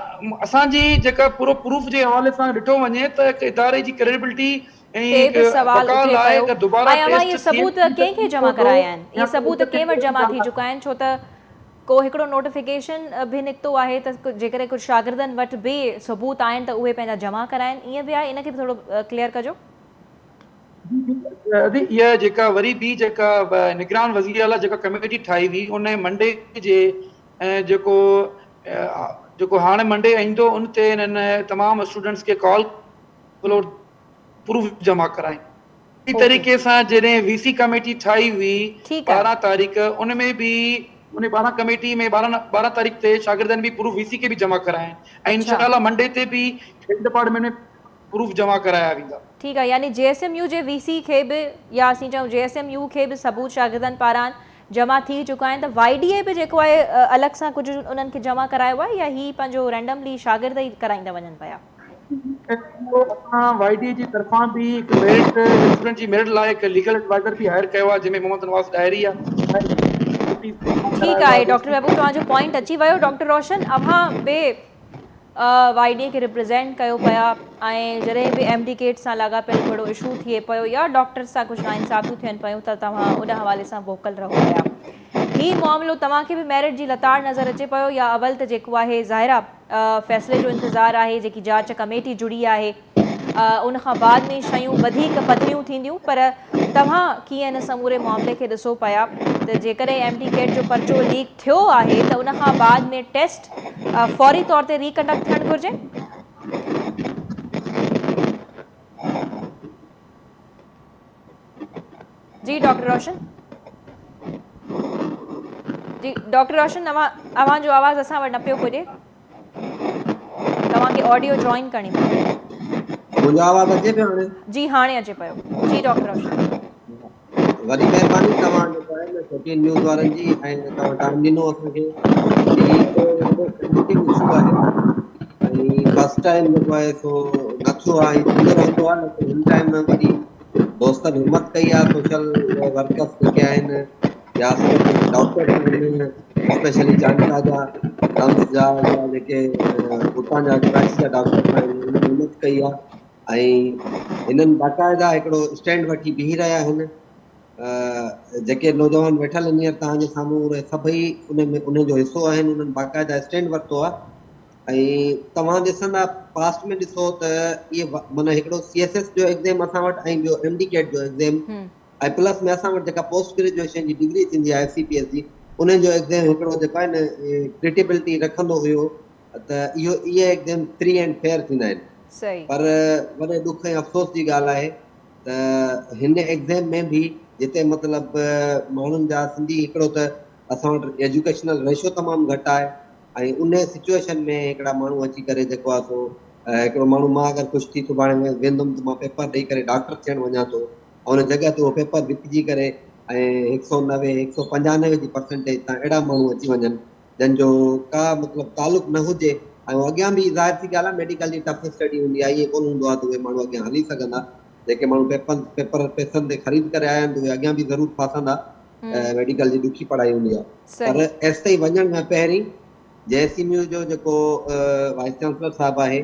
اسان جي جيڪا پورو پروف جي حوالي سان ڏٺو وڃي ته هڪ اداري جي ڪريڊبلٽي ۽ تي هڪ به سوال بقا اٿي لاء پيو اگر دوباره ۽ اوهان اهي ٽيسٽ ٿئي ثبوت ته ڪنهن کي جمع ڪرايا آهن؟ اهي ثبوت ڪنهن وٽ جمع ٿي چڪا آهن؟ ڇو ته ڪو هڪڙو نوٽيفڪيشن به نڪتو آهي ته جيڪڏهن ڪجهه شاگردن وٽ به ثبوت آهن ته اهي پنهنجا جمع ڪرائين، ائين به آهي ان کي به ٿورو ڪليئر ڪجو. ادي اها جيڪا وري ٻي جيڪا نگران وزير اعليٰ جيڪا ڪميٽي ٺاهي هئي ان منڊي جي جيڪو جيڪو هاڻي منڊي ايندو ان تي انهن تمام اسٽوڊنٽس کي ڪال فلور پروف جمع ڪرائين اهڙي طريقي سان جڏهن وي سي ڪميٽي ٺاهي هئي 12 تاريخ ان ۾ به ان 12 ڪميٽي ۾ 12 تاريخ تي شاگردن به پروف وي سي کي به جمع ڪرايا آهن ۽ انشاء الله منڊي تي به هيڊ ڊپارٽمينٽ ۾ پروف جمع ڪرايا ويندا. ٺيڪ آهي يعني جي ايس ايم يو جي وي سي کي به يا اسين چئون جي ايس ايم يو کي به ثبوت شاگردن پاران جمع ٿي چڪا آهن ته وائي ڊي اي به جيڪو آهي الڳ سان ڪجهه انهن کي جمع ڪرايو آهي يا هي پنهنجو رينڊملي شاگرد ئي ڪرائيندا وڃن پيا. اهو اسان وائي ڊي اي جي طرفان به هڪ ميرٽ اسٽوڊنٽ جي ميرٽ لاء هڪ ليگل ايڊوائزر به هائر ڪيو آهي جنهن ۾ محمد نواز ڏاهري آهي. ٺيڪ آهي ڊاڪٽر محبوب توهان جو پوائنٽ اچي ويو ڊاڪٽر روشن اوهان به وائي ڊي کي ريپريزينٽ ڪيو پيا ۽ جڏهن به ايم ڊي ڪيٽ سان لاڳاپيل ڪهڙو اشو ٿئي پيو يا ڊاڪٽر سان ڪجهه ناانصافيون ٿين پيون ته توهان ان حوالي سان ووڪل رهو پيا. هي معاملو توهان کي به ميرٽ جي لتاڙ نظر اچي پيو يا اول ته جيڪو آهي ظاهر آ فيصلي جو انتظار آهي جيڪي جاچ ڪميٽي جڙي آهي ان کان بعد ۾ شيون وڌيڪ پڌريون ٿينديون پر توهان ڪيئن ان سموري معاملي کي ڏسو پيا ته جيڪڏهن ايم ڊي ڪيٽ جو پرچو ليڪ ٿيو آهي ته ان کان بعد ۾ ٽيسٽ فوري طور تي ريڪنڊڪٽ ٿيڻ گهرجي؟ جي ڊاڪٽر روشن جي ڊاڪٽر روشن اوهان جو آواز اسان وٽ نه پيو پڄي توهان کي آڊيو جوائن ڪرڻي پوندي. منهنجو آواز اچي پيو هاڻي؟ جي هاڻي اچي پيو. جي ڊاڪٽر روشن. وڏي مهرباني توهان جيڪو آهي نه ڪي ٽي اين نيوز وارن جي ۽ توهان ٽائيم ڏنو اسان کي هي هڪ وڏو سينسيٽو اشو آهي ۽ فرسٽ ٽائيم جيڪو آهي سو نه ٿيو آهي ٿيندو رهندو آهي ليڪن هن ٽائيم وڏي دوستن همت ڪئي آهي سوشل ورڪرس جيڪي آهن يا جيڪي ڊاڪٽرس آهن اسپيشلي چانڊڪا جا ٽمس جا يا جيڪي اتان جا ڪراچي جا ڊاڪٽرس آهن انهن همت ڪئي آهي ۽ هنن باقاعده هڪڙو اسٽينڊ وٺي بيهي رهيا آهن جيڪي نوجوان ويٺل آهن هينئر توهان جي سامهون اهي سڀئي ان ۾ ان جو حصو آهن انهن باقاعده اسٽينڊ ورتو آهي ۽ توهان ڏسندا پاسٽ ۾ ڏسو ته اهي معنيٰ هڪڙو سي ايس ايس جو ايگزام اسان وٽ ۽ ٻيو ايم ڊي ڪيٽ جو ايگزام ۽ پلس ۾ اسان وٽ جيڪا پوسٽ گريجوئيشن جي ڊگري ٿيندي آهي ايف سي پي ايس جي انهن جو ايگزام هڪڙو جيڪو آهي نه ڪريٽيبلٽي رکندو هيو ته اهو اهي ايگزام فري اينڊ فيئر ٿيندا آهن پر وڏي ڏک ۽ افسوس جي ڳالهه آهي ته هن ايگزام ۾ به جتي مطلب ماڻهن جا سنڌي هڪڙو ته اسان وٽ ايجوڪيشنل ريشو تمام گهٽ آهي ۽ انهي سچوئيشن ۾ هڪڙا ماڻهو اچي ڪري جيڪو آهي سو هڪڙو ماڻهو مان اگر خوش ٿي سڀاڻي ويندم ته مان پيپر ڏئي ڪري ڊاڪٽر ٿيڻ وڃان ٿو ۽ ان جڳهه تي اهو پيپر وڪجي ڪري ۽ هڪ سئو 90 هڪ سئو 95 جي پرسنٽيج تان اهڙا ماڻهو اچي وڃن جن جو ڪا مطلب تعلق نه هجي ۽ اڳيان به ظاهر ٿي ڳالهه آهي ميڊيڪل جي ٽف اسٽڊي هوندي آهي ائين ڪونه هوندو آهي ته اهي ماڻهو اڳيان هلي سگهندا جيڪي ماڻهو پيپر پيپر پئسن تي خريد ڪري آيا آهن ته اهي اڳيان به ضرور ڦاسندا ميڊيڪل جي ڏکي پڙهائي هوندي آهي پر ايستائين وڃڻ کان پهرين جي ايس ايم يو جو جيڪو وائيس چانسلر صاحب آهي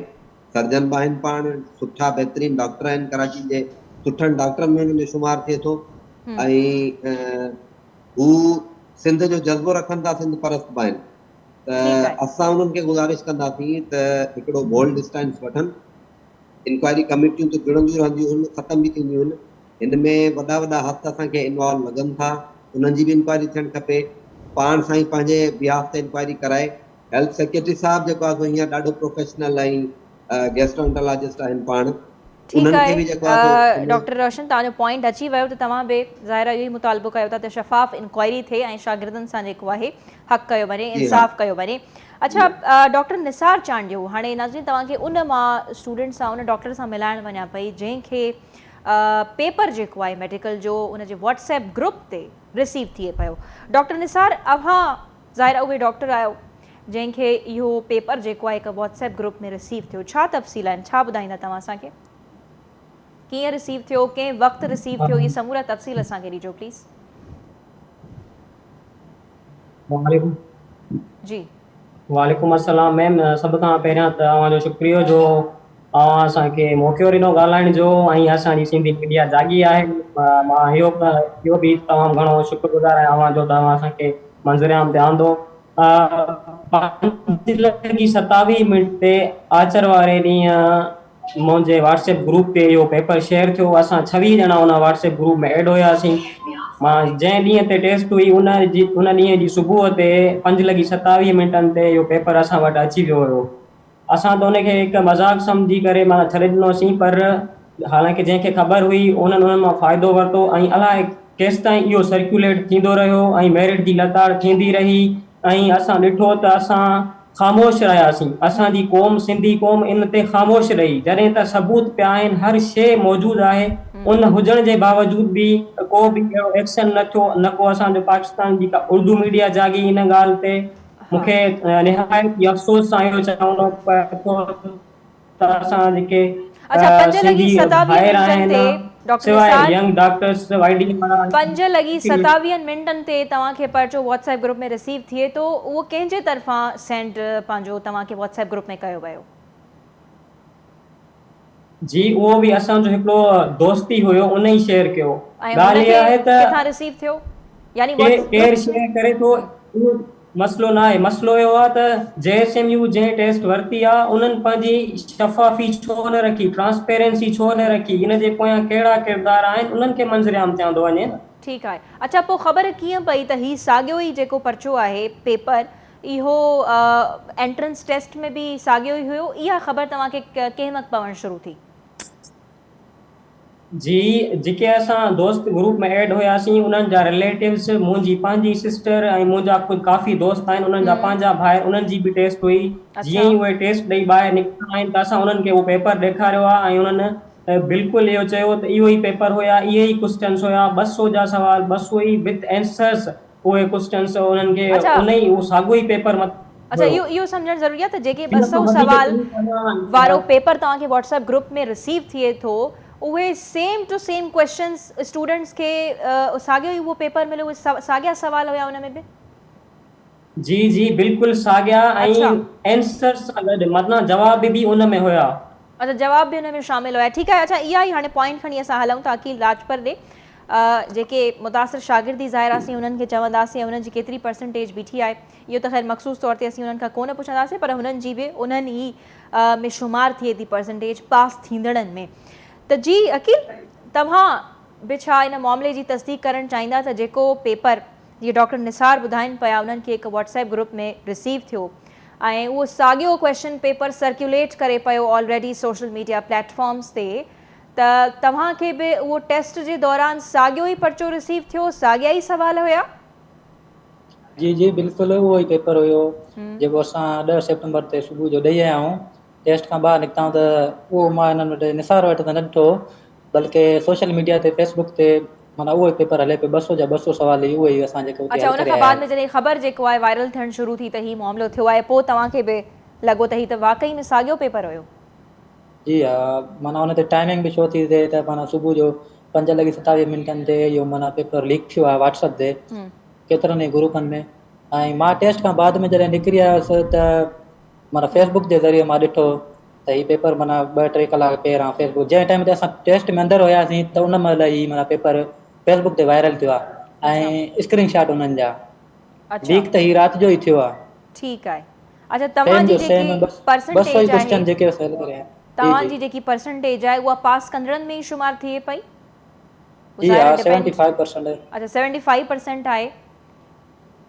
سرجن به آهن پاڻ سٺا بهترين ڊاڪٽر آهن ڪراچي جي سٺن ڊاڪٽرن ۾ انهن جو شمار ٿئي ٿو ۽ هو سنڌ جو جذبو رکن ٿا سنڌ پرست به آهن ته اسان انهن کي گذارش ڪنداسين ته هڪڙو بولڊ اسٽينس وٺن انڪوائري ڪميٽيون ته جڙنديون رهنديون هن ختم به ٿينديون هن هن ۾ وڏا وڏا هٿ اسان کي انوالو لڳن ٿا انهن جي به انڪوائري ٿيڻ کپي پاڻ سائين پنهنجي بيهاف تي انڪوائري ڪرائي هيلٿ سيڪريٽري صاحب جيڪو آهي سو هينئر ڏاڍو پروفيشنل ۽ گيسٽرانٽالاجسٽ آهن پاڻ ٺيڪ انهن کي آهي به جيڪو آهي سو ڊاڪٽر روشن توهان جو پوائنٽ اچي ويو ته توهان به ظاهر آهي اهو ئي مطالبو ڪيو ٿا ته شفاف انڪوائري ٿئي ۽ شاگردن سان جيڪو آهي حق ڪيو وڃي جي ها انصاف ڪيو وڃي اڇا ڊاڪٽر نثار چانڊيو هاڻي ناظرين توهان کي ان مان اسٽوڊنٽ سان ان ڊاڪٽر سان ملائڻ وڃان پئي جنهن کي پيپر جيڪو آهي ميڊيڪل جو ان جي واٽس ايپ گروپ تي رسيو ٿئي پيو ڊاڪٽر نثار اوهان ظاهر اهي ڊاڪٽر آهيو جنهن کي اهو پيپر جيڪو آهي هڪ واٽس ايپ گروپ ۾ رسيو ٿيو ڇا تفصيل آهن ڇا ٻڌائيندا توهان اسان کي ڪيئن رسيو ٿيو ڪنهن وقت رسيو ٿيو اهي سمورا تفصيل اسان کي ڏجو پليز. وعليڪم جي. وعليڪم السلام ميم سڀ کان پهريان ته اوهان جو شڪريو جو اوهان اسان کي موقعو ڏنو ڳالهائڻ جو ۽ اسان جي سنڌي ميڊيا جاڳي آهي مان اهو اهو به تمام گهڻو شڪر گذار آهيان اوهان جو ته اوهان اسان کي منظر عام تي آندو 5 لڳي 27 منٽ تي آچر واري ڏينهن منهنجي واٽس ايپ گروپ تي اهو پيپر شيئر ٿيو اسان 26 ڄڻا ان واٽس ايپ گروپ ۾ ايڊ هياسين مان جنهن ڏينهن تي ٽيسٽ هئي ان جي ان ڏينهن جي صبح تي 5 لڳي 27 منٽن تي اهو پيپر اسان وٽ اچي ويو هيو اسان ته ان کي هڪ مذاق سمجهي ڪري معنيٰ ڇڏي ڏنوسين پر حالانڪه جنهن کي خبر هئي انهن انهن مان فائدو ورتو ۽ الائي ڪيستائين اهو سرڪيوليٽ ٿيندو رهيو ۽ ميرٽ جي لتاڙ ٿيندي رهي ۽ اسان ڏٺو ته اسان خاموش رهياسين اسان جي قوم سنڌي قوم ان تي خاموش رهي جڏهن ته ثبوت پيا آهن هر شيء موجود آهي ان هجڻ جي باوجود به ڪو به اهڙو ايڪشن نه ٿيو نه ڪو اسان جو پاڪستان جي ڪا اردو ميڊيا جاڳي ان ڳالهه تي مون کي نهايت ئي افسوس سان اهو چوڻو پئي ٿو ته اسان جيڪي اڇا 5 لڳي سنڌي 27 ڀائر منٽن آهن تي ڊاڪٽر سواء Nisar young doctors Y D وارا 5 لڳي 27 منٽن تي توهان کي پرچو واٽس ايپ گروپ ۾ رسيو ٿئي ٿو اهو ڪنهن جي طرفان سينڊ پنهنجو توهان کي واٽس ايپ گروپ ۾ ڪيو ويو. جي اهو به اسان جو هڪڙو دوست ئي هيو ان ئي شيئر ڪيو ۽ ان ڳالهه کي اها آهي ته ڪٿان رسيو ٿيو يعني ڪير شيئر ڪري ٿو اهو مسئلو نه آهي، مسئلو اهو آهي ته جي ايس ايم يو جنهن ٽيسٽ ورتي آهي انهن پنهنجي شفافي ڇو نه رکي، ٽرانسپيرنسي ڇو نه رکي، ان جي پويان ڪهڙا ڪردار آهن انهن کي منظرعام تي آندو وڃي نه. ٺيڪ آهي. اڇا پوء خبر ڪيئن پئي ته هي ساڳيو ئي جيڪو پرچو آهي، پيپر، اهو انٽرنس ٽيسٽ ۾ به ساڳيو ئي هيو، اها خبر توهان کي ڪنهن وقت پوڻ شروع ٿي؟ جي جيڪي اسان دوست گروپ ۾ ايڊ هياسين انهن جا رليٽوز منهنجي پنهنجي سسٽر ۽ منهنجا ڪجهه ڪافي دوست آهن انهن جا پنهنجا ڀائر انهن جي به ٽيسٽ هئي جيئن ئي اهي ٽيسٽ ڏئي ٻاهر نڪتا آهن ته اسان انهن کي اهو پيپر ڏيکاريو آهي ۽ انهن بلڪل اهو چيو ته اهو ئي پيپر هيا اهي ئي ڪوسچنس هيا 200 جا سوال 200 ئي وٿ اينسرس اهي ڪوسچنس انهن کي ان ئي اهو ساڳيو ئي پيپر اڇا اهو اهو سمجهڻ ضروري آهي ته جيڪي 200 سوال وارو پيپر توهان کي واٽس ايپ گروپ ۾ رسيو ٿئي ٿو اهي same to same questions students کي ساڳيو ئي اهو پيپر مليو اهي ساڳيا سوال هيا ان ۾ به؟ جي جي بلڪل ساڳيا ۽ اينسرس سان گڏ معنيٰ جواب به ان ۾ هيا. اڇا جواب به ان ۾ شامل هيا ٺيڪ آهي اڇا اها ئي هاڻي پوائنٽ کڻي اسان هلون ٿا عقيل راڄپر ڏي جيڪي متاثر شاگرد ئي ظاهر آسين انهن کي چونداسين ۽ انهن جي ڪيتري پرسنٽيج بيٺي آهي اهو ته خير مخصوص طور تي اسين انهن کان ڪونه پڇنداسين پر هنن جي به انهن ئي ۾ شمار ٿئي ٿي پرسنٽيج پاس ٿيندڙن ۾ ته جي عقيل توهان به ڇا ان معاملي جي تصديق ڪرڻ چاهيندا ته جيڪو پيپر جيئن ڊاڪٽر نثار ٻڌائين پيا انهن کي هڪ واٽس ايپ گروپ ۾ رسيو ٿيو ۽ اهو ساڳيو ڪويشچن پيپر سرڪيوليٽ ڪري پيو already social media platforms تي ته توهان کي به اهو ٽيسٽ جي دوران ساڳيو ئي پرچو رسيو ٿيو ساڳيا ئي سوال هيا؟ جي جي بلڪل اهو ئي پيپر هيو جيڪو اسان 10 سيپٽمبر تي صبح جو ڏئي آيا آهيون ٽيسٽ کان ٻاهر نڪتا آهيون ته اهو مان هنن وٽ نثار وٽ ته نه ڏٺو بلڪه سوشل ميڊيا تي فيس بڪ تي معنيٰ اهو ئي پيپر هلي پيو 200 جا 200 سوال ئي اهي ئي اسان جيڪي اتي اڇا حل ان ڪري کان آيا بعد ۾ آهيون. جڏهن خبر جيڪو آهي وائرل ٿيڻ شروع ٿي ته هي معاملو ٿيو آهي پوء توهان کي به لڳو ته هي ته واقعي ۾ ساڳيو پيپر هيو. جي ها معنيٰ ان تي ٽائمنگ به شو ٿي ٿئي ته معنيٰ صبح جو 5 لڳي 27 منٽن تي اهو معنيٰ پيپر ليڪ ٿيو آهي واٽس اپ تي ڪيترن ئي گروپن ۾ ۽ مان ٽيسٽ کان بعد ۾ جڏهن نڪري آيس ته معنيٰ فيس بڪ جي ذريعي مان ڏٺو ته هي پيپر معنيٰ ٻه ٽي ڪلاڪ پهريان فيس بڪ جنهن ٽائيم تي اسان ٽيسٽ ۾ اندر هياسين ته ان مهل هي معنيٰ پيپر فيس بڪ تي وائرل ٿيو آهي ۽ اسڪرين شاٽ انهن جا ليڪ ته هي رات جو ئي ٿيو آهي. ٺيڪ آهي اڇا توهان جي جيڪي پرسنٽيج آهي جيڪي سيل ڪري آيا توهان جي جيڪي پرسنٽيج آهي اها پاس ڪندڙن ۾ ئي شمار ٿئي پئي؟ جي ها 75% اڇا 75% آهي.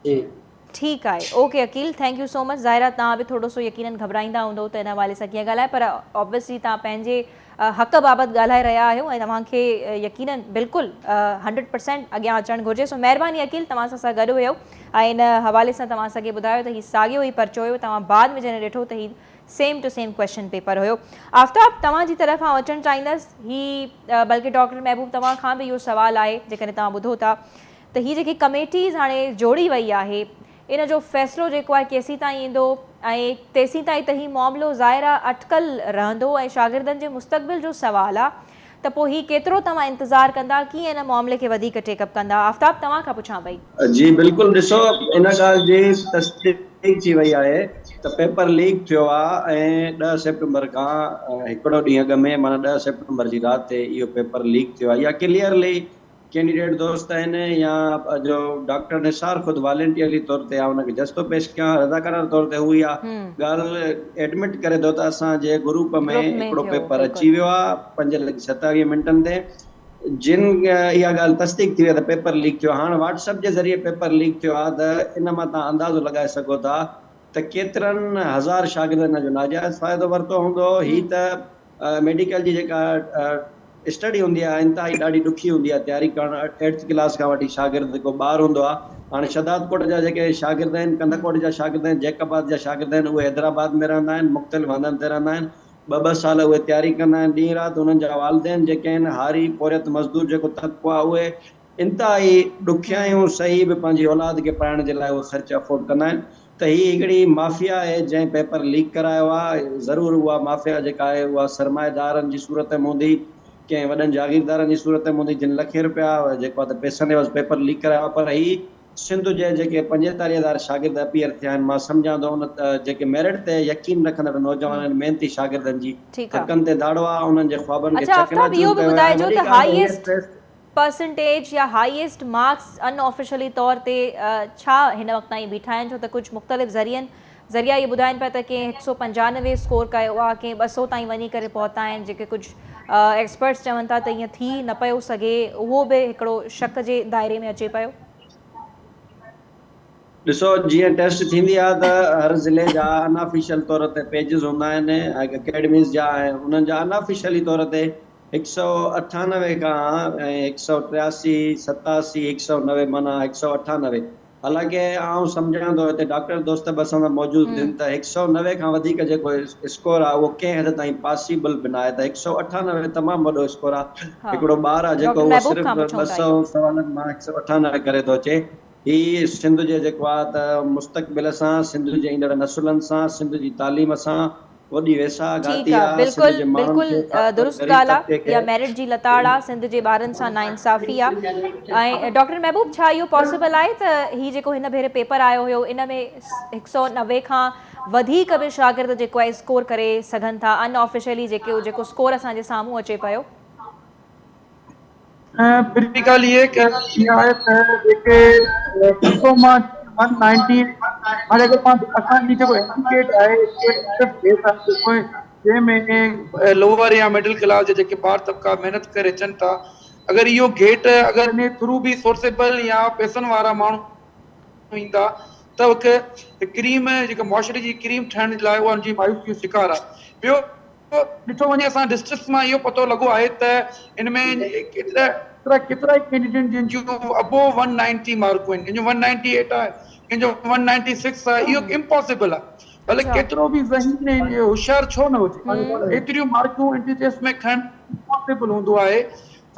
جي. ٺيڪ آهي okay Aqeel thank you so much ظاهر آهي توهان به ٿورو سو يقينن گهٻرائيندا هوندو ته ان حوالي سان ڪيئن ڳالهائي پر آبويسلي توهان پنهنجي حق بابت ڳالهائي رهيا آهيو ۽ توهان کي يقينن بلڪل 100% اڳيان اچڻ گهرجي سو مهرباني عقيل توهان اسان سان گڏ هيو ۽ ان حوالي سان توهان اسان کي ٻڌايو ته هي ساڳيو ئي پرچو هيو توهان بعد ۾ جڏهن ڏٺو ته هي same to same question paper هيو آفتاب توهان جي طرف آئون اچڻ چاهيندس هي بلڪه ڊاڪٽر محبوب توهان کان به اهو سوال آهي جيڪڏهن توهان ٻڌو ٿا ته هي جيڪي ڪميٽيز هاڻي جوڙي وئي آهي ان جو فيصلو جيڪو آهي ڪيسين تائين ايندو ۽ تيسين تائين ته هي معاملو ظاهر آهي اٽڪل رهندو ۽ شاگردن جي مستقبل جو سوال آهي ته پوء هي ڪيترو توهان انتظار ڪندا ڪيئن ان معاملي کي وڌيڪ ٽيڪ اپ ڪندا آفتاب توهان کان پڇان پئي. جي بلڪل ڏسو ان ڳالهه جي تصديق ٿي وئي آهي ته پيپر ليڪ ٿيو آهي ۽ 10 سيپٽمبر کان هڪڙو ڏينهن اڳ ۾ معنيٰ 10 سيپٽمبر جي رات تي اهو پيپر ليڪ ٿيو آهي اها ڪليئرلي ڪينڊيڊيٽ دوست آهن يا جو ڊاڪٽر نثار خود والنٽيئرلي طور تي آئون ان کي جس ٿو پيش ڪيان رضاڪارانه طور تي هو اها ڳالهه ايڊمٽ ڪري ٿو ته اسان جي گروپ ۾ هڪڙو پيپر اچي ويو آهي 5 لڳي 27 منٽن تي جن اها ڳالهه تصديق ٿي وئي ته پيپر ليڪ ٿيو آهي هاڻ واٽس اپ جي ذريعي پيپر ليڪ ٿيو آهي ته ان مان توهان اندازو لڳائي سگهو ٿا ته ڪيترن هزار شاگردن ان جو ناجائز فائدو ورتو هوندو هي ته ميڊيڪل جي جيڪا اسٽڊي هوندي آهي انتهائي ڏاڍي ڏکي هوندي آهي تياري ڪرڻ ايٽٿ ڪلاس کان وٺي شاگرد جيڪو ٻار هوندو آهي هاڻي شهدادڪوٽ جا جيڪي شاگرد آهن ڪنڌڪوٽ جا شاگرد آهن جيڪب آباد جا شاگرد آهن اهي حيدرآباد ۾ رهندا آهن مختلف هنڌن تي رهندا آهن ٻه ٻه سال اهي تياري ڪندا آهن ڏينهن رات انهن جا والدين جيڪي آهن هاري پورهيت مزدور جيڪو طبقو آهي اهي انتهائي ڏکيائيون سهي به پنهنجي اولاد کي پڙهائڻ جي لاء اهي خرچ افورڊ ڪندا آهن ته هي هڪڙي مافيا آهي جنهن پيپر ليڪ ڪرايو آهي ضرور اها مافيا جيڪا آهي اها سرمائيدارن جي صورت ۾ هوندي ڪنهن وڏن جاگيردارن جي صورت ۾ هوندي جن لکين روپيا جيڪو آهي ته پئسن عيوض پيپر ليڪ ڪرايو آهي پر هي سنڌ جي جيڪي 45 هزار شاگرد اپيئر ٿيا آهن مان سمجهان ٿو ان جيڪي ميرٽ تي يقين رکندڙ نوجوان آهن محنتي شاگردن جي حقن تي ڌاڙو آهي انهن جي خوابن کي اڇا آفتاب اهو چڪناچور به ڪيو ويو آهي ٻڌائجو وڏي ته ڳالهه ته هينئر هائيسٽ ٽيسٽ. پرسنٽيج يا هائيسٽ مارڪس ان آفيشلي طور تي ڇا هن وقت تائين بيٺا آهن؟ ڇو ته ڪجهه مختلف ذريعن ذريعا اهي ٻڌائن پيا ته ڪنهن 195 اسڪور ڪيو آهي، ڪنهن 200 تائين وڃي ڪري پهتا آهن، جيڪي ڪجهه ايڪسپرٽس چون ٿا ته ائين ٿي نه پيو سگهي، اهو به هڪڙو شڪ جي دائري ۾ اچي پيو. ڏسو جيئن ٽيسٽ ٿيندي آهي ته هر ضلعي جا ان آفيشل طور تي پيجز هوندا آهن ۽ اڪيڊميز جا ۽ انهن جا ان آفيشلي طور تي 198 کان ۽ 183، 87، 190 معنيٰ 198 حالانڪه آئون سمجهان ٿو هتي ڊاڪٽر دوست به اسان سان موجود هجن ته 190 کان وڌيڪ جيڪو اسڪور آهي اهو ڪنهن حد تائين پاسيبل به ناهي ته 198 تمام وڏو اسڪور آهي هڪڙو ٻار آهي جيڪو اهو صرف 200 سوالن مان 198 ڪري ٿو اچي هي سنڌ جي جيڪو آهي ته مستقبل سان سنڌ جي ايندڙ نسلن سان سنڌ جي تعليم سان وڏي ويساهه ٺيڪ گهاتي آ آ سنڌ بلڪل جي ماڻهن بلڪل کي خاص طور درست غريب ڳالهه آ طبقي کي. اها ميرٽ جي لتاڙ آ سنڌ جي ٻارن سان ناانصافي آ ۽ ڊاڪٽر محبوب ڇا اهو پاسيبل آهي ته هي جيڪو هن ڀيري پيپر آيو هيو ان ۾ 190 کان وڌيڪ به شاگرد جيڪو آهي اسڪور ڪري سگهن ٿا ان آفيشلي جيڪو جيڪو اسڪور اسان جي سامهون اچي پيو. ۽ پهرين ڳالهه اها آهي ته جيڪي 200 مان 190 هاڻي اگر پاڻ اسان جي جيڪو ايجوڪيٽ آهي جنهن ۾ لوئر يا مڊل ڪلاس جا جيڪي ٻار طبقا محنت ڪري اچن ٿا اگر اهو گيٽ اگر ان ٿرو به سورسيبل يا پئسن وارا ماڻهو ايندا ته هڪ ڪريم جيڪا معاشري جي ڪريم ٺهڻ جي لاء اها ان جي مايوسي جو شڪار آهي ٻيو ڏٺو وڃي اسان ڊسٽرڪٽس مان اهو پتو لڳو آهي ته ان ۾ ڪيترا ڪيترا ئي ڪينڊيڊيٽ جن جون ابو ون نائنٽي مارڪون آهن ڪنهن جو ون نائنٽي ايٽ آهي ڪنهن جو ون نائنٽي سڪس آهي اهو امپاسبل آهي ڀلي ڪيترو به ذهين ۽ هوشيار ڇو نه هجي ايتريون مارڪون انٽري ٽيسٽ ۾ کڻڻ امپاسبل هوندو آهي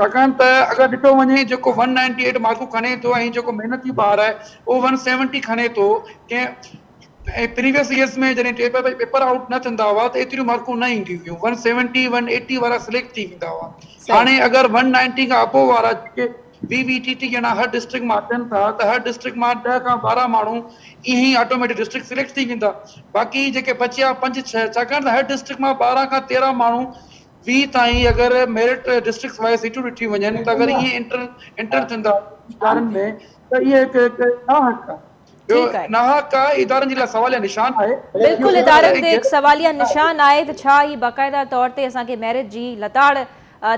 ڇاڪاڻ ته اگر ڏٺو وڃي جيڪو ون نائنٽي ايٽ مارڪون کڻي ٿو ۽ جيڪو محنتي ٻار آهي اهو ون سيونٽي کڻي ٿو ڪنهن ۽ پريويس ايئرس ۾ جڏهن ٽي پيپر آئوٽ نه ٿيندا هئا ته ايتريون مارڪون نه اينديون هيون ون سيونٽي ون ايٽي وارا سليڪٽ ٿي ويندا هئا هاڻي اگر ون نائنٽي کان ابو وارا جيڪي ويهه ويهه ٽي ٽي ڄڻا هر ڊسٽرڪٽ مان اچن ٿا ته هر ڊسٽرڪٽ مان 10 کان 12 ماڻهو ائين ئي آٽوميٽڪ ڊسٽرڪٽ سليڪٽ ٿي ويندا باقي جيڪي بچيا پنج ڇهه ڇاڪاڻ ته هر ڊسٽرڪٽ مان 12 کان 13 ماڻهو 20 تائين اگر ميرٽ ڊسٽرڪٽس وائز سيٽون ڏٺيون وڃن ته اگر ائين انٽر انٽر ٿيندا ادارن ۾ ته اهي هڪ ناحق آهي. ٺيڪ آهي. ناحق آهي ادارن جي لاء سواليه نشان آهي. بلڪل ادارن تي هڪ سواليه نشان آهي ته ڇا هي باقاعده طور تي اسان کي ميرٽ جي لتاڙ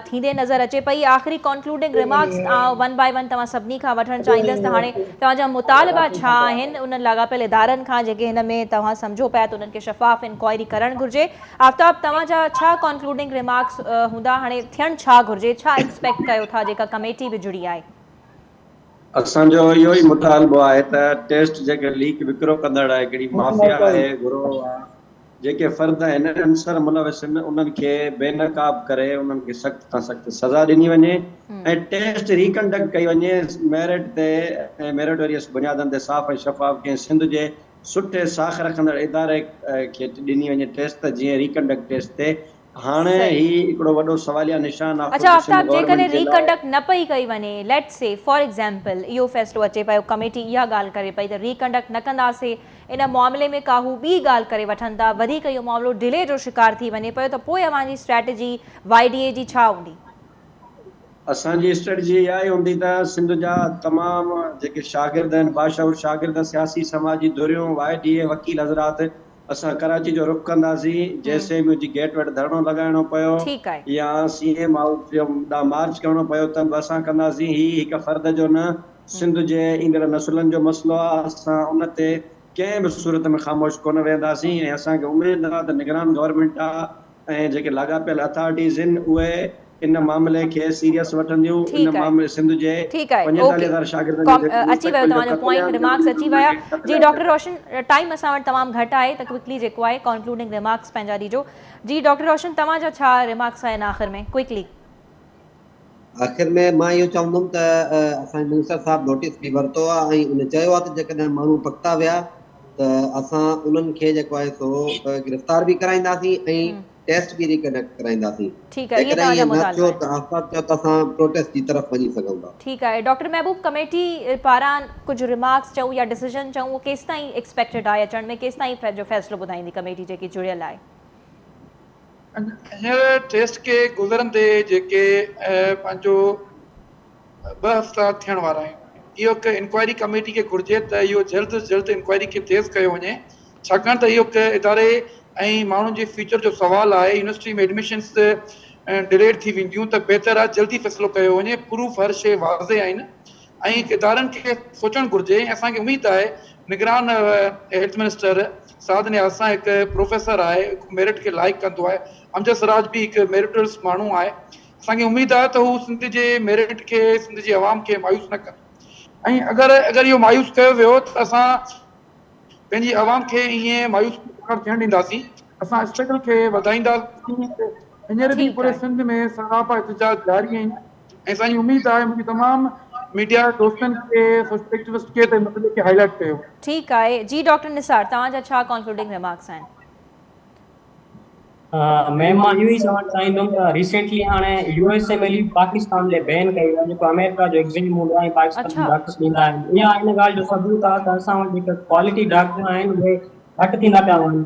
ٿيندي نظر اچي پئي. آخري ڪنڪلوڊنگ ريمارڪس آئون ون بائي ون توهان سڀني کان وٺڻ چاهيندس ته هاڻي توهان جا مطالبا ڇا آهن انهن لاڳاپيل ادارن کان جيڪي هن ۾ توهان سمجهو پيا ته انهن کي شفاف انڪوائري ڪرڻ گهرجي. آفتاب توهان جا ڇا ڪنڪلوڊنگ ريمارڪس هوندا هاڻي ٿيڻ ڇا گهرجي ڇا ايڪسپيڪٽ ڪيو ٿا جيڪا ڪميٽي به جڙي آهي. اسان جو اهو ئي مطالبو آهي ته ٽيسٽ جيڪي ليڪ وڪرو ڪندڙ هڪڙي مافيا آهي گروهه آهي جيڪي فرد آهن عنصر ملوث آهن انهن کي بي نقاب ڪري انهن کي سخت کان سخت سزا ڏني وڃي ۽ ٽيسٽ ريڪنڊڪٽ ڪئي وڃي ميرٽ تي ۽ ميريٽوريس بنيادن تي صاف ۽ شفاف ڪنهن سنڌ جي سٺي ساک رکندڙ اداري کي ڏني وڃي ٽيسٽ ته جيئن ريڪنڊڪٽ ٽيسٽ ٿئي هاڻي هي هڪڙو وڏو سواليه نشان آ اڇا خود سنڌ آفتاب جيڪڏهن گورنمينٽ جي لاء. ريڪنڊڪٽ نه پئي ڪئي وڃي ليٽس سي فار ايگزامپل اهو فيصلو اچي پيو ڪميٽي اها ڳالهه ڪري پئي ته ريڪنڊڪٽ نه ڪنداسي ان معاملي ۾ ڪا هو ٻي ڳالهه ڪري وٺن ٿا وڌيڪ اهو معاملو ڊلي جو شڪار ٿي وڃي پيو ته پوء اوهان جي اسٽريٽجي وائي ڊي اي جي ڇا هوندي؟ اسان جي اسٽريٽجي اها ئي هوندي ته سنڌ جا تمام جيڪي شاگرد آهن باشعور شاگرد سياسي سماجي ڌريون وائي ڊي اي وڪيل حضرات اسان ڪراچي جو رخ ڪنداسين، جي سي ايم يو جي گيٽ وٽ ڌرڻو لڳائڻو پيو يا سي ايم هائوس ڏانهن مارچ ڪرڻو پيو ته به اسان ڪنداسين، هي هڪ فرد جو نه سنڌ جي ايندڙ نسلن جو مسئلو آهي، اسان ان تي ڪنهن به صورت ۾ خاموش ڪونه ويهنداسين ۽ اسان کي اميد آهي ته نگران گورنمينٽ آهي ۽ جيڪي لاڳاپيل اٿارٽيز آهن اهي ان معاملي کي سيريس وٺنديون ان ٺيڪ آهي معاملي سنڌ جي ٺيڪ آهي اوڪي 45000 شاگردن جو ڪام جيڪو اچي ويو مستقبل جو توهان جو قتل پوائنٽ عام ڪيو ريمارڪس وڃي اچي ٿو ويا ان کي جي قتل عام ڊاڪٽر روشن ٽائيم اسان وٽ تمام گهٽ آهي ته ڪوئڪلي جيڪو آهي ڪنڪلوڊنگ ريمارڪس پنهنجا ڏجو جي ڊاڪٽر روشن توهان جا ڇا ريمارڪس آهن آخر ۾ ڪوئڪلي. آخر ۾ مان اهو چوندم ته اسان جي منسٽر صاحب نوٽيس به ورتو آهي ۽ ان چيو آهي ته جيڪڏهن ماڻهو پڪتا ويا ته اسان انهن کي جيڪو آهي سو گرفتار به ڪرائينداسين ۽ ٽيسٽ به ريڪنڊڪٽ ڪرائينداسين. ٺيڪ آهي اهي جيڪڏهن توهان جا ائين نه مطالبا ٿيو آهن. ته آفتاب چيو ته اسان پروٽيسٽ جي طرف وڃي سگهون ٿا. ٺيڪ آهي ڊاڪٽر محبوب ڪميٽي پاران ڪجهه ريمارڪس چئون يا ڊسيزن چئون اهو ڪيستائين ايڪسپيڪٽيڊ آهي اچڻ ۾ ڪيستائين جو فيصلو ٻڌائيندي ڪميٽي جيڪي جڙيل آهي. هينئر ٽيسٽ کي گذرندي جيڪي پنهنجو ٻه هفتا ٿيڻ وارا آهن. اهو هڪ انڪوائري ڪميٽي کي گهرجي ته اهو جلد از جلد انڪوائري کي تيز ڪيو وڃي ڇاڪاڻ ته اهو هڪ اداري ۽ ماڻهن جي فيوچر جو سوال آهي يونيورسٽي ۾ ايڊميشنس ڊليڊ ٿي وينديون ته بهتر آهي جلدي فيصلو ڪيو وڃي پروف هر شيء واضح آهن ۽ ادارن کي سوچڻ گهرجي ۽ اسان کي اميد آهي نگران هيلٿ منسٽر سعد نياز سان هڪ پروفيسر آهي هڪ ميرٽ کي لائيڪ ڪندو آهي امجد سراج به هڪ ميرٽرس ماڻهو آهي اسان کي اميد آهي ته هو سنڌ جي ميرٽ کي سنڌ جي عوام کي مايوس نه ڪندو ۽ اگر اگر اهو مايوس ڪيو ويو ته اسان پنهنجي عوام کي ائين مايوس نه ٿيڻ ڏينداسين اسان اسٽرگل کي وڌائينداسين هينئر به پوري سنڌ ۾ سراپا احتجاج جاري آهن ۽ اسان جي اميد آهي منهنجي تمام ميڊيا دوستن کي سوشل ايڪٽيوسٽ کي ته مسئلي کي هائي لائيٽ ڪيو. ٺيڪ آهي جي ڊاڪٽر نثار توهان جا ڇا ڪنڪلوڊنگ ريمارڪس آهن. ميم مان اهو ئي چوڻ چاهيندم ته ريسينٽلي هاڻي U S M L E Pakistan تي بين ڪئي وئي جيڪو آمريڪا جو ايگزام هوندو آهي پاڪستان جا ڊاڪٽرس ڏيندا آهن اها ان ڳالهه جو ثبوت آهي ته اسان وٽ جيڪا ڪوالٽي ڊاڪٽر آهن اهي گهٽ ٿيندا پيا وڃن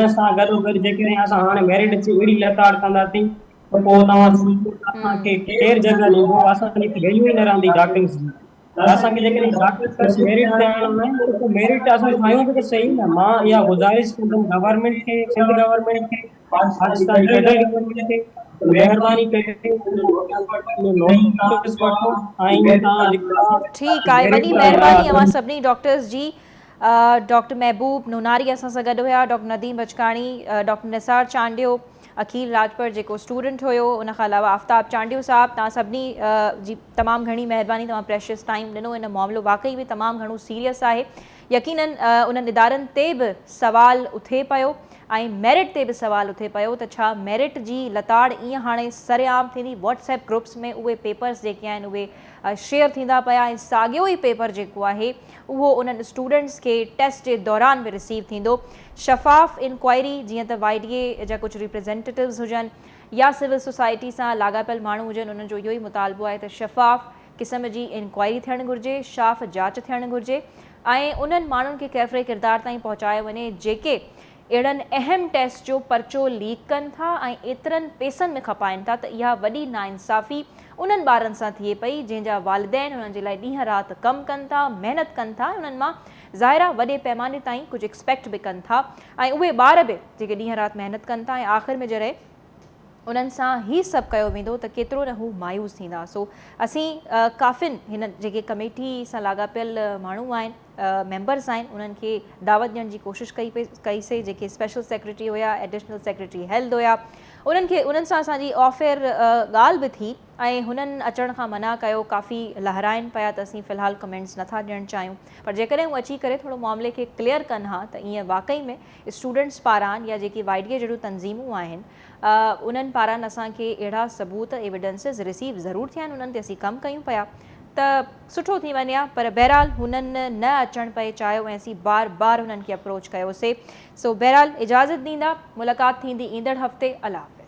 ان سان گڏو گڏ جيڪڏهن اسان هاڻي ميرٽ جي اهڙي لتاڙ ڪنداسين ته پوء توهان سمجهو ته اسان کي ڪير جڳهه ڏيندو اسان جي ويليو ئي نه رهندي ڊاڪٽرز جي ته اسان کي جيڪڏهن ڊاڪٽرز ميرٽ تي آڻڻو آهي ته پوء ميرٽ اسان ٺاهيون به ته صحيح نه مان اها گذارش ڪندم گورنمينٽ کي سنڌ گورنمينٽ کي پاڪستان جي فيڊرل گورنمينٽ کي ته مهرباني ڪري نوٽس وٺو ۽ توهان جيڪا ٺيڪ آهي وڏي مهرباني اوهان سڀني ڊاڪٽرز جي ڊاڪٽر محبوب نوناري اسان سان گڏ هيا ڊاڪٽر نديم بچڪاڻي ڊاڪٽر نثار چانڊيو عقيل راڄپر جيڪو اسٽوڊنٽ هيو ان کان علاوه آفتاب چانڊيو صاحب توهان سڀني جي تمام گهڻي مهرباني توهان پريشس ٽائيم ڏنو ان معاملو واقعي به تمام گهڻو سيريس آهي يقينن انهن ادارن تي به سوال اٿي پيو ۽ ميرٽ تي به سوال اٿي پيو ته ڇا ميرٽ جي لتاڙ ائين هاڻي سرعام ٿيندي واٽس ايپ گروپس ۾ اهي پيپرز جيڪي آهن اهي شيئر ٿيندا پيا ۽ ساڳيو ئي پيپر جيڪو آهي اهو انهن اسٽوڊنٽس کي ٽيسٽ جي دوران به رسيو ٿيندو. شفاف انڪوائري جيئن ته وائي ڊي اي جا ڪجهه ريپريزينٽيٽوز هجن يا سول سوسائٽي سان لاڳاپيل ماڻهو هجن انهن جو اهو ئي مطالبو آهي ته شفاف قسم جي انڪوائري ٿيڻ گهرجي، شاف جاچ ٿيڻ گهرجي ۽ انهن ماڻهن کي ڪيفري ڪردار تائين پهچايو وڃي جيڪي اهڙن اهم ٽيسٽ جو پرچو ليڪ ڪن ٿا ۽ ايترن پيسن ۾ کپائن ٿا ته اها وڏي ناانصافي انهن ٻارن سان ٿئي پئي جنهن جا والدين انهن جي لاء ڏينهن رات ڪم ڪن ٿا محنت ڪن ٿا ۽ انهن مان ظاهر آهي وڏي پيماني تائين ڪجهه ايڪسپيڪٽ به ڪن ٿا ۽ اهي ٻار به جيڪي ڏينهن رات محنت ڪن ٿا ۽ آخر ۾ جڏهن انهن سان هي سڀ ڪيو ويندو ته ڪيترو نه هو مايوس ٿيندا سو اسين ڪافين هن جيڪي ڪميٽي سان لاڳاپيل ماڻهو آهن ميمبرز آهن انهن کي دعوت ڏيڻ جي ڪوشش ڪئي پئي ڪئي سي جيڪي اسپيشل سيڪريٽري هيا ايڊيشنل سيڪريٽري هيلٿ هيا انهن کي انهن سان اسان جي آف ايئر ڳالهه به ٿي ۽ هنن اچڻ کان منع ڪيو ڪافي لهرائن پيا ته اسين في الحال ڪمينٽس نٿا ڏيڻ چاهيون پر جيڪڏهن هو اچي ڪري ٿورو معاملي کي ڪليئر ڪن ها ته ائين واقعي ۾ اسٽوڊنٽس پاران يا جيڪي وائي ڊي اي جهڙيون تنظيمون آهن انهن پاران اسان کي اهڙا ثبوت ايويڊنسز رسيو ضرور ٿيا آهن انهن تي اسين ڪم ڪيون پيا ته سٺو ٿي وڃي ها پر بهرحال هنن نه اچڻ پئي چاهيو ۽ اسين بار بار هنن کي اپروچ ڪيوسي سو بهرحال اجازت ڏيندا ملاقات ٿيندي ايندڙ هفتي الله حافظ.